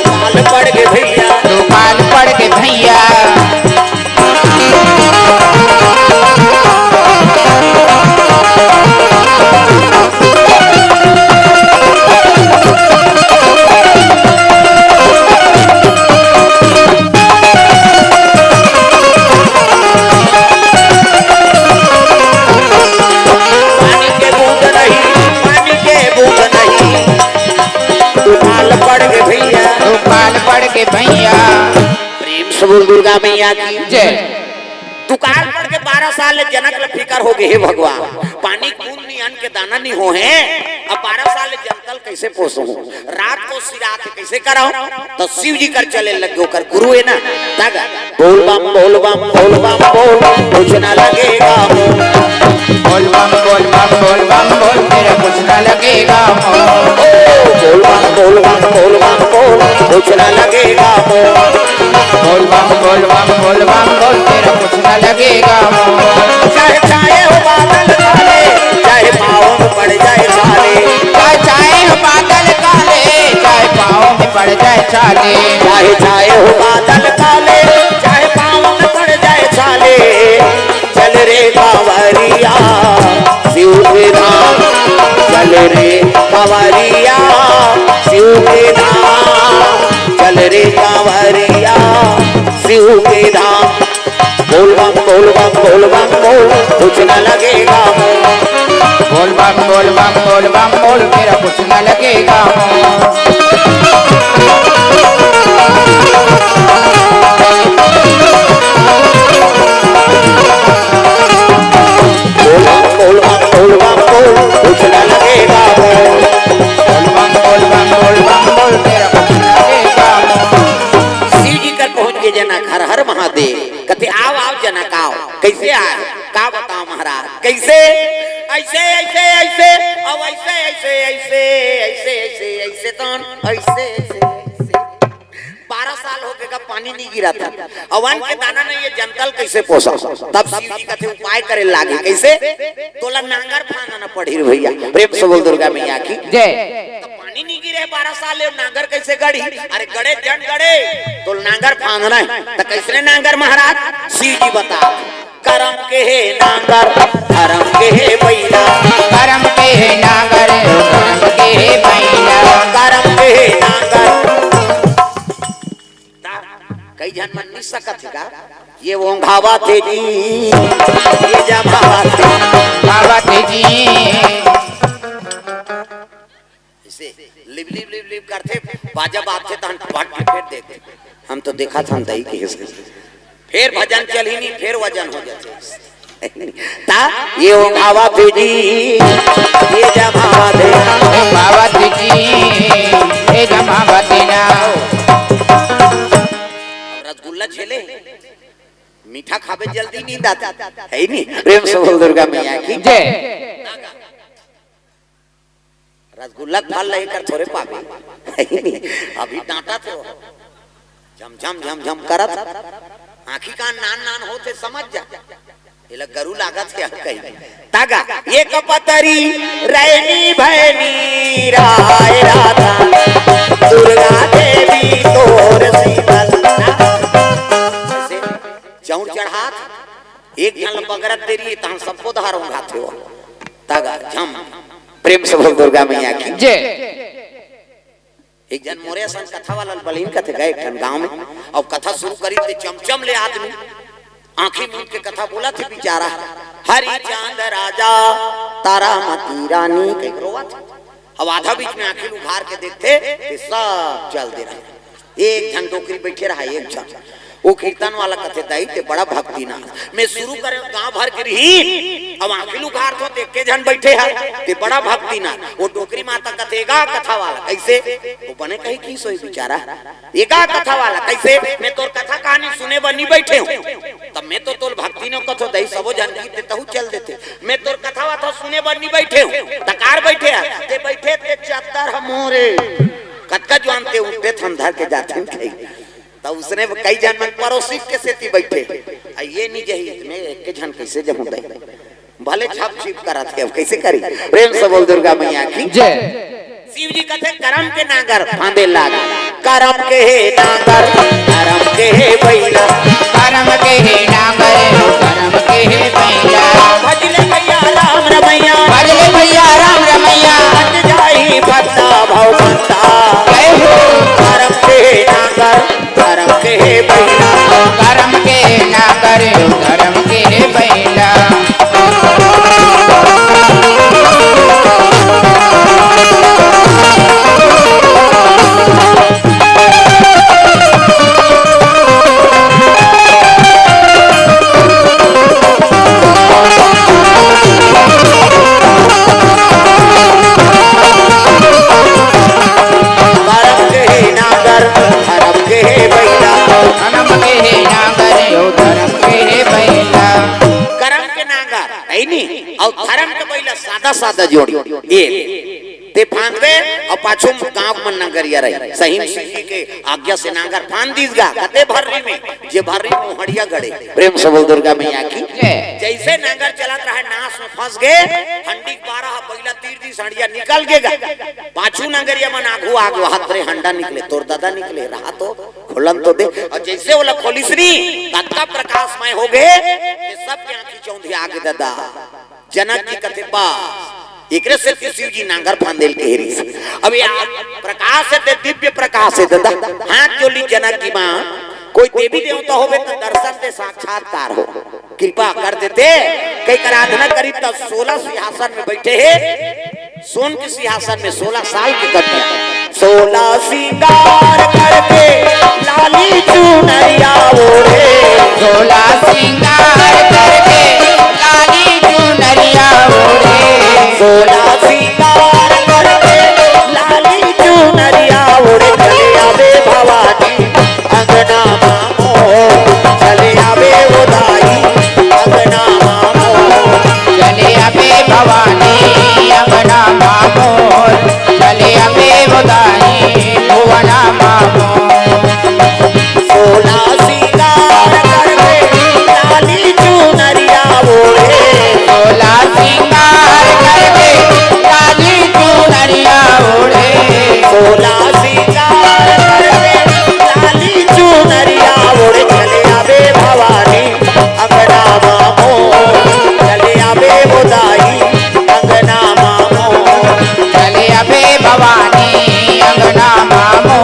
दुकाल पड़ गे भैया। दुकाल पड़ गे भैया। पानी के बूंद नहीं, पानी के बूंद नहीं, दुकाल पड़ गे भैया। दुकाल पड़ गे भैया। प्रेम से बोल दुर्गा मैया की। जय। दुकाल पड़ के बारह साल ले जनक ल फिकर होगे, हे भगवान, पानी बूंद नहीं, अन्न के दाना नहीं होहे, अब बारह साल ले जनता ल कैसे पोसहूं? रात को सिरात कैसे करव? त शिव जी कर चले लगे, ओकर गुरु हे ना, तग बोल बम, बोल बम, बोल बम, बोल, कुछ ना लगेगा मोल। बोल बम, बोल बम, बोल बम, बोल, तेरा कुछ ना लगेगा मोल। ओ, बोल बम, बोल बम, बोल बम, बोल, कुछ ना लगेगा मोल। बोल बम, बोल बम, बोल बम, बोल, तेरा कुछ ना लगेगा मोल। चाहे छाए हो बादल काले, चाहे पाँव में पड़ जाए छाले। चाहे छाए हो बादल काले, चाहे पाँव में पड़ जाए छाले। चाहे छाए हो बादल काले, चाहे पाँव में पड़ जाए छाले। चल रे कांवरिया शिव के धाम। हरिया शिव के धाम। बोल बम, बोल बम, बोल बम, बोल, कुछ न लगेगा मोल। बोल बम, बोल बम, बोल बम, बोल, तेरा कुछ न लगेगा मोल। बोल बम, बोल बम, बोल बम, बोल, कुछ न लगेगा मोल। बोल बम, बोल बम, बोल बम, बोल, तेरा कुछ न लगेगा मोल। शिव जी कर पहुंच के जनक, हर हर महादेव। कथे, "आव, आव जनक, आव।" कइसे आय? का बतावंव महाराज? कइसे? अइसे, अइसे, अइसे, अउ अइसे, अइसे, अइसे, अइसे, अइसे, अइसे, तन, अइसे, अइसे, अइसे। बारह साल होगे गा पानी नइ गिरत हे। अउ अन्न के दाना नइ हे, जनता ल कइसे पोसंव? तब शिव जी कथे, उपाय करे लागे। कइसे? तोला नांगर फांदना पड़ही रे भइया। प्रेम से बोल दुर्गा मैया की। जय। त पानी नइ गिरे हे बारह साल ले, नांगर कइसे गड़ही? अरे गड़े झन गड़े, तोला नांगर फांदना हे। त कइसने नांगर महाराज? शिव जी बतात हे। करम के हे नांगर, धरम के हे बइला। करम के हे नांगर, धरम के हे बइला। करम के हे नांगर। कई झन मन नइ सकत हे गा, ये ओंघावत हे जी, ये जमावत हे। गावत हे जी। अइसे लिप लिप लिप लिप करथे, बाजा बाजथे, तहन पट के फेर देखथे। हम तो देखत हन दई के हिसाब से। फेर भजन चलही नहीं, फेर वजन हो जाथे। ता ये ओंघावत हे जी, ये जमावत हे। ओंघावत हे जी, ये जमावत हे ना। रसगुल्ला छेले, मीठा खाबे जल्दी नींद आथे, हे नहीं? प्रेम से बोल दुर्गा मैया की। जय। रसगुल्ला के फल ल एकर थोरे पाबे। अभी डांटत हे वो। झमझम, झमझम करत। आँखी कान नान नान होत हे, समझ जा। एला गरू लागत हे, अब कहीं। तागा, एक पतरी रैनी भैनी राय राधा, दुर्गा देवी तोर शीतल। अइसे चौर चढ़ात, एक झन ल बगरत देरी, तहाँ सबको धार ओंघात हे वो। तागा, झम। प्रेम से बोल दुर्गा मैया की। जय। एक झन मोरे असन कथा वाला ल बलिन कथे गा एक ठन गांव में, अउ कथा शुरू करी ते चमचम ले आदमी आंखी मूंद के कथा बोलत हे बिचारा, हरिचंद राजा, तारामती रानी, कहि के रोवत हे। अब आधा बीच में आंखी ल उघार के देखथे, ते सब चल दे रहा। एक झन डोकरी बइठे रहा, एक झन। वो कीर्तन वाला कथे, "दाई, ते बड़ा भक्ति ना।" मैं शुरू करे गांव भर के रही, अब आंखी ल उघारथों, ते एके झन बइठे हे, ते बड़ा भक्ति ना। वो डोकरी माता कथे, "एगा कथा वाला, कइसे?" वो बने कही कि सोई बिचारा, "एगा कथा वाला, कइसे?" "मैं तोर कथा कहानी सुने बर नइ बइठे हूँ।" "तब मैं तो तोल भक्ति नोहंव कथों दाई, सबो झन गीत ते तहू चल देथे।" "मैं तोर कथा वाथा सुने बर नइ बइठे हूँ।" "त काबर बइठे हे?" "ते बइठे ते चद्दर ह मोरे।" कतका जुवान ते उठे थन धर के जाथे न कही। त उसने कई झन मन परोसी के सेती बइठे। आ ये नइ जही, मैं एके झन कइसे जहूं दाई? भले छप छिप करत हे, अब कइसे करी? प्रेम से बोल दुर्गा मैया की। जय। शिव जी कथे करम के नांगर फांदे लाग। करम के हे नांगर, धरम के हे बइला। करम के हे नांगर, धरम के हे बइला। भजले भइया राम रमइया। भजले भइया राम रमइया। बच जाही भत्ता भव भत्ता। जय हो। करम के हे नांगर, धरम के हे बइला। करम के नांगर, धरम के हे बइला। करम के हे नांगर, धरम के हे बइला। करम के हे नांगर, अउ धरम के हे बइला। करम के नांगर, हे नी? अउ धरम के बइला, सादा सादा जोड़ी। ए, ते फांदबे, अउ पाछू म गांव मन नंगरिया रही। सही म शिव जी के आज्ञा से नांगर फांद दिस गा, कते भर्री में, जे भर्री में हंडिया गड़े। प्रेम से बोल दुर्गा मैया की। जय। जइसे नांगर चलत रहे, नास में फंस गे, हंडी के बारा ह बइला तीर दिस, हंडिया निकल गे गा। पाछू नंगरिया मन आघू आघू हाथ रे हंडा निकले, तोर ददा निकले, रहा तो, खोलन तो दे। अउ जइसे ओला खोलिस नी, ततका प्रकाशमय हो गे, ते सबके आंखी चौंधिया गे ददा। जनक जी कथे, "बस, एकरे सेती शिव जी नांगर फांदे ल कहे रहिस। अब ये प्रकाश हे ते, दिव्य प्रकाश हे दादा। हाथ जोड़ ली जनक जी माँ, कोई देवी देवता होबे त दर्शन दे, साक्षात्कार हो, कृपा कर देते। कई कर आराधना करी त सोलह सिंहासन में बैठे हे, सोन के सिंहासन में सोलह साल के कन्या। सोलह सिंगार करके लाली चुनरिया ओढ़े। सोलह सिंगार करके लाली चुनरिया ओढ़े। सोलह सिंगार करके लाली चुनरिया ओढ़े। चले आवे भवानी अंगना मामो, चले आवे वो दाई अंगना मामो। चले आवे भवानी अंगना मामो, चले आवे वो दाई भुवना मामो। सोलह सिंगार करके लाली चुनरिया ओढ़े। सोलह सिंगार करके लाली चुनरिया ओढ़े। सोलह सिंगार करके लाली चुनरिया ओढ़े। चले आवे भवानी अंगना मामो, चले आवे वो दाई अंगना मामो। चले आवे भवानी अंगना मामो,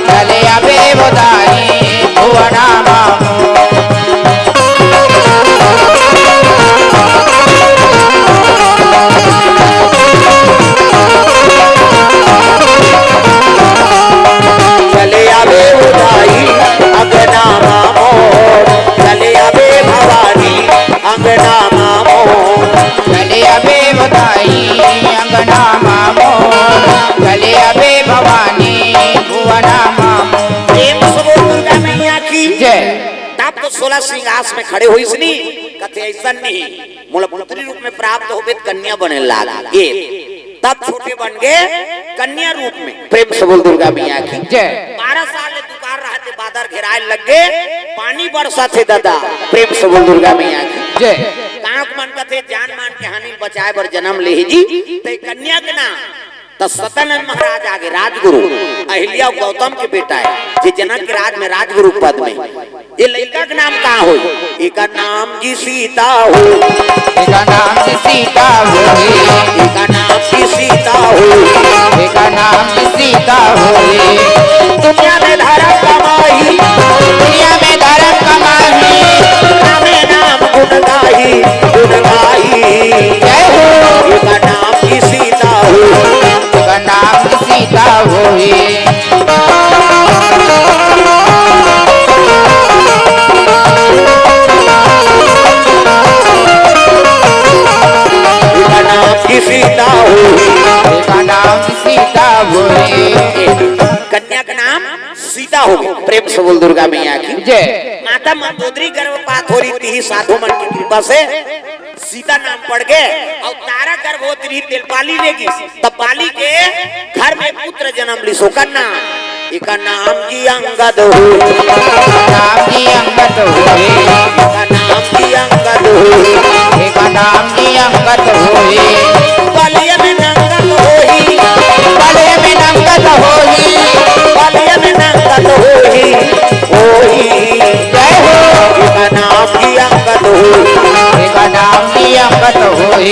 चले आवे वो दाई भुवना मामो। चले आवे वो दाई अंगना मामो, चले आवे भवानी अंगना मामो। चले आवे वो दाई अंगना मामो, चले आवे भवानी भुवना मामो। प्रेम से बोल दुर्गा मैया की जय। तब तो सोलह सिंहासन में खड़े होइस नी, कथे अइसन नहीं, मोला पुत्री रूप में प्राप्त होबे त कन्या बने लाग। ये तब छोटे बन गे कन्या रूप में। प्रेम से बोल दुर्गा मैया की जय। बारह साल ले दुकाल रहते, बादर घेराए लग गे, पानी बरसत हे दादा। प्रेम से बोल दुर्गा मैया की जय। गाँव के मन कथे जान मान के हानि बचाए बर जन्म ले ही जी, ते कन्या के नाम त सतानंद महाराज आगे राजगुरु, अहिल्या गौतम के बेटा हे, जे जनक के राज में राजगुरु पद में। ये लइका के नाम का होई? एकर नाम जी सीता हो। एकर नाम जी सीता होई। एकर नाम जी सीता होई। एकर नाम जी सीता होई। दुनिया में धर्म कमाई। दुनिया में धर्म कमाई। रामे नाम गुण गाई, गुण गाई। जय हो। एकर नाम जी सीता होई। एकर नाम जी सीता होई। एकर नाम जी सीता होई। एकर नाम जी सीता होई। कन्या का नाम सीता होई। प्रेम से बोल दुर्गा मैया की जय। माता मंदोदरी गर्भपात हो रही थी, साधु मन की कृपा से सीता नाम पड़ गे। अउ तारा गर्भ होत रही तेल पाली लेगी, तब पाली के घर में पुत्र जन्म लिस, ओकर नाम, एकर नाम जी अंगद होई। नाम जी अंगद होई। एकर नाम जी अंगद होई। एकर नाम जी अंगद होई। बलिया में नंगत होई। बलिया में नंगत होई। बलिया में नंगत होई। होई। जय हो। एकर नाम जी अंगद होई। एकर नाम जी अंगद होई।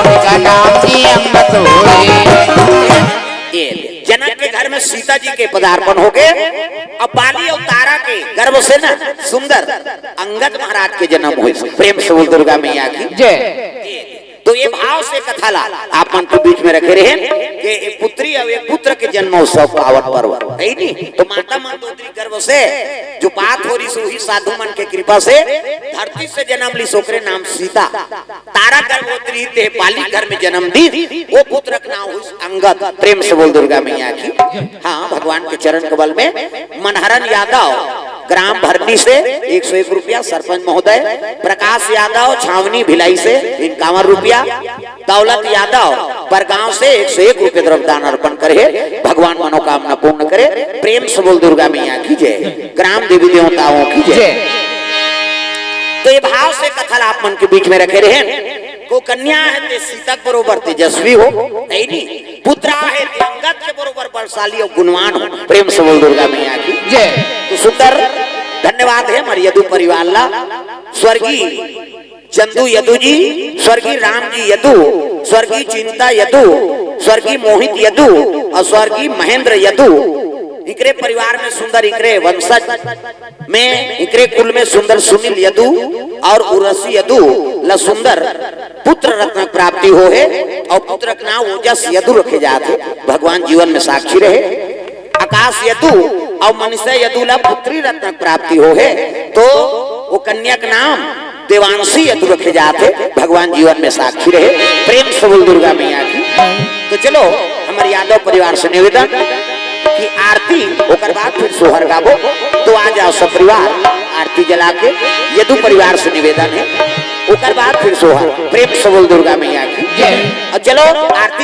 एकर नाम जी अंगद होई। ये जनक के घर में सीता जी के पदार्पण हो गे। अब बाली अउ तारा के गर्भ से ना सुंदर अंगद महाराज के जन्म होइस। प्रेम से बोल दुर्गा मैया की जय। तो ये भाव से कथा ला आप मन के बीच में रखे रहेन कि एक पुत्री अउ एक पुत्र के जन्मोत्सव पावन पर्व हे नी। तो माता मंदोदरी गर्भ से जो बात हो रही सो ही साधु मन के कृपा से धरती से जन्म लिस, ओकरे नाम सीता। तारा गर्भवती रहिस ते पाली घर में जन्म दीस, वो पुत्र के नाम होइस अंगद। प्रेम से बोल दुर्गा मैया की। हाँ, भगवान के चरण कमल में। मनहरन यादव, ग्राम भरनी से एक सौ एक रुपया, सरपंच महोदय। प्रकाश यादव, छावनी भिलाई से इक्यावन रुपया। दौलत यादव, पर गांव से एक सौ एक रुपये द्रव्य दान अर्पण करे हे, भगवान मनोकामना पूर्ण करे। प्रेम से बोल दुर्गा मैया की जय, ग्राम देवी देवताओं की जय। जय। तो ये भाव से कथा ला आप मन के बीच में रखे रहे। को कन्या हे ते सीता के बरोबर तेजस्वी हो, हे नहीं? पुत्र हे ते अंगद के बरोबर बलशाली अउ गुणवान हो। प्रेम से बोल दुर्गा मैया की जय। तो सुंदर धन्यवाद हे हमर यदु परिवार ला, स्वर्गीय चंदू यदु जी, स्वर्गीय राम जी यदु, स्वर्गीय चिंता यदु, स्वर्गीय मोहित यदु अउ स्वर्गीय महेंद्र यदु। इकरे परिवार में सुंदर, इकरे वंशज में, इकरे कुल में सुंदर सुनील यदु अउ उर्वशी यदु ला सुंदर पुत्र रत्न प्राप्ति हो हे अउ पुत्र के नाम ओजस यदु रखे जात हे। भगवान जीवन में साक्षी रहे। आकाश यदु अउ मनीषा यदु ला पुत्री रत्न प्राप्ति हो हे, तो वो कन्या के नाम देवांशी यदु रखे जात हे। भगवान जीवन में साक्षी रहे। प्रेम से बोल दुर्गा मैया की। तो चलो, हमर यादव परिवार से निवेदन कि आरती, ओकर बाद फिर सोहर गाबो। तो आ जाओ सब परिवार, आरती जला के यदु परिवार से निवेदन हे, ओकर बाद फिर सोहर। प्रेम से बोल दुर्गा मैया की। जय। अउ चलो आरती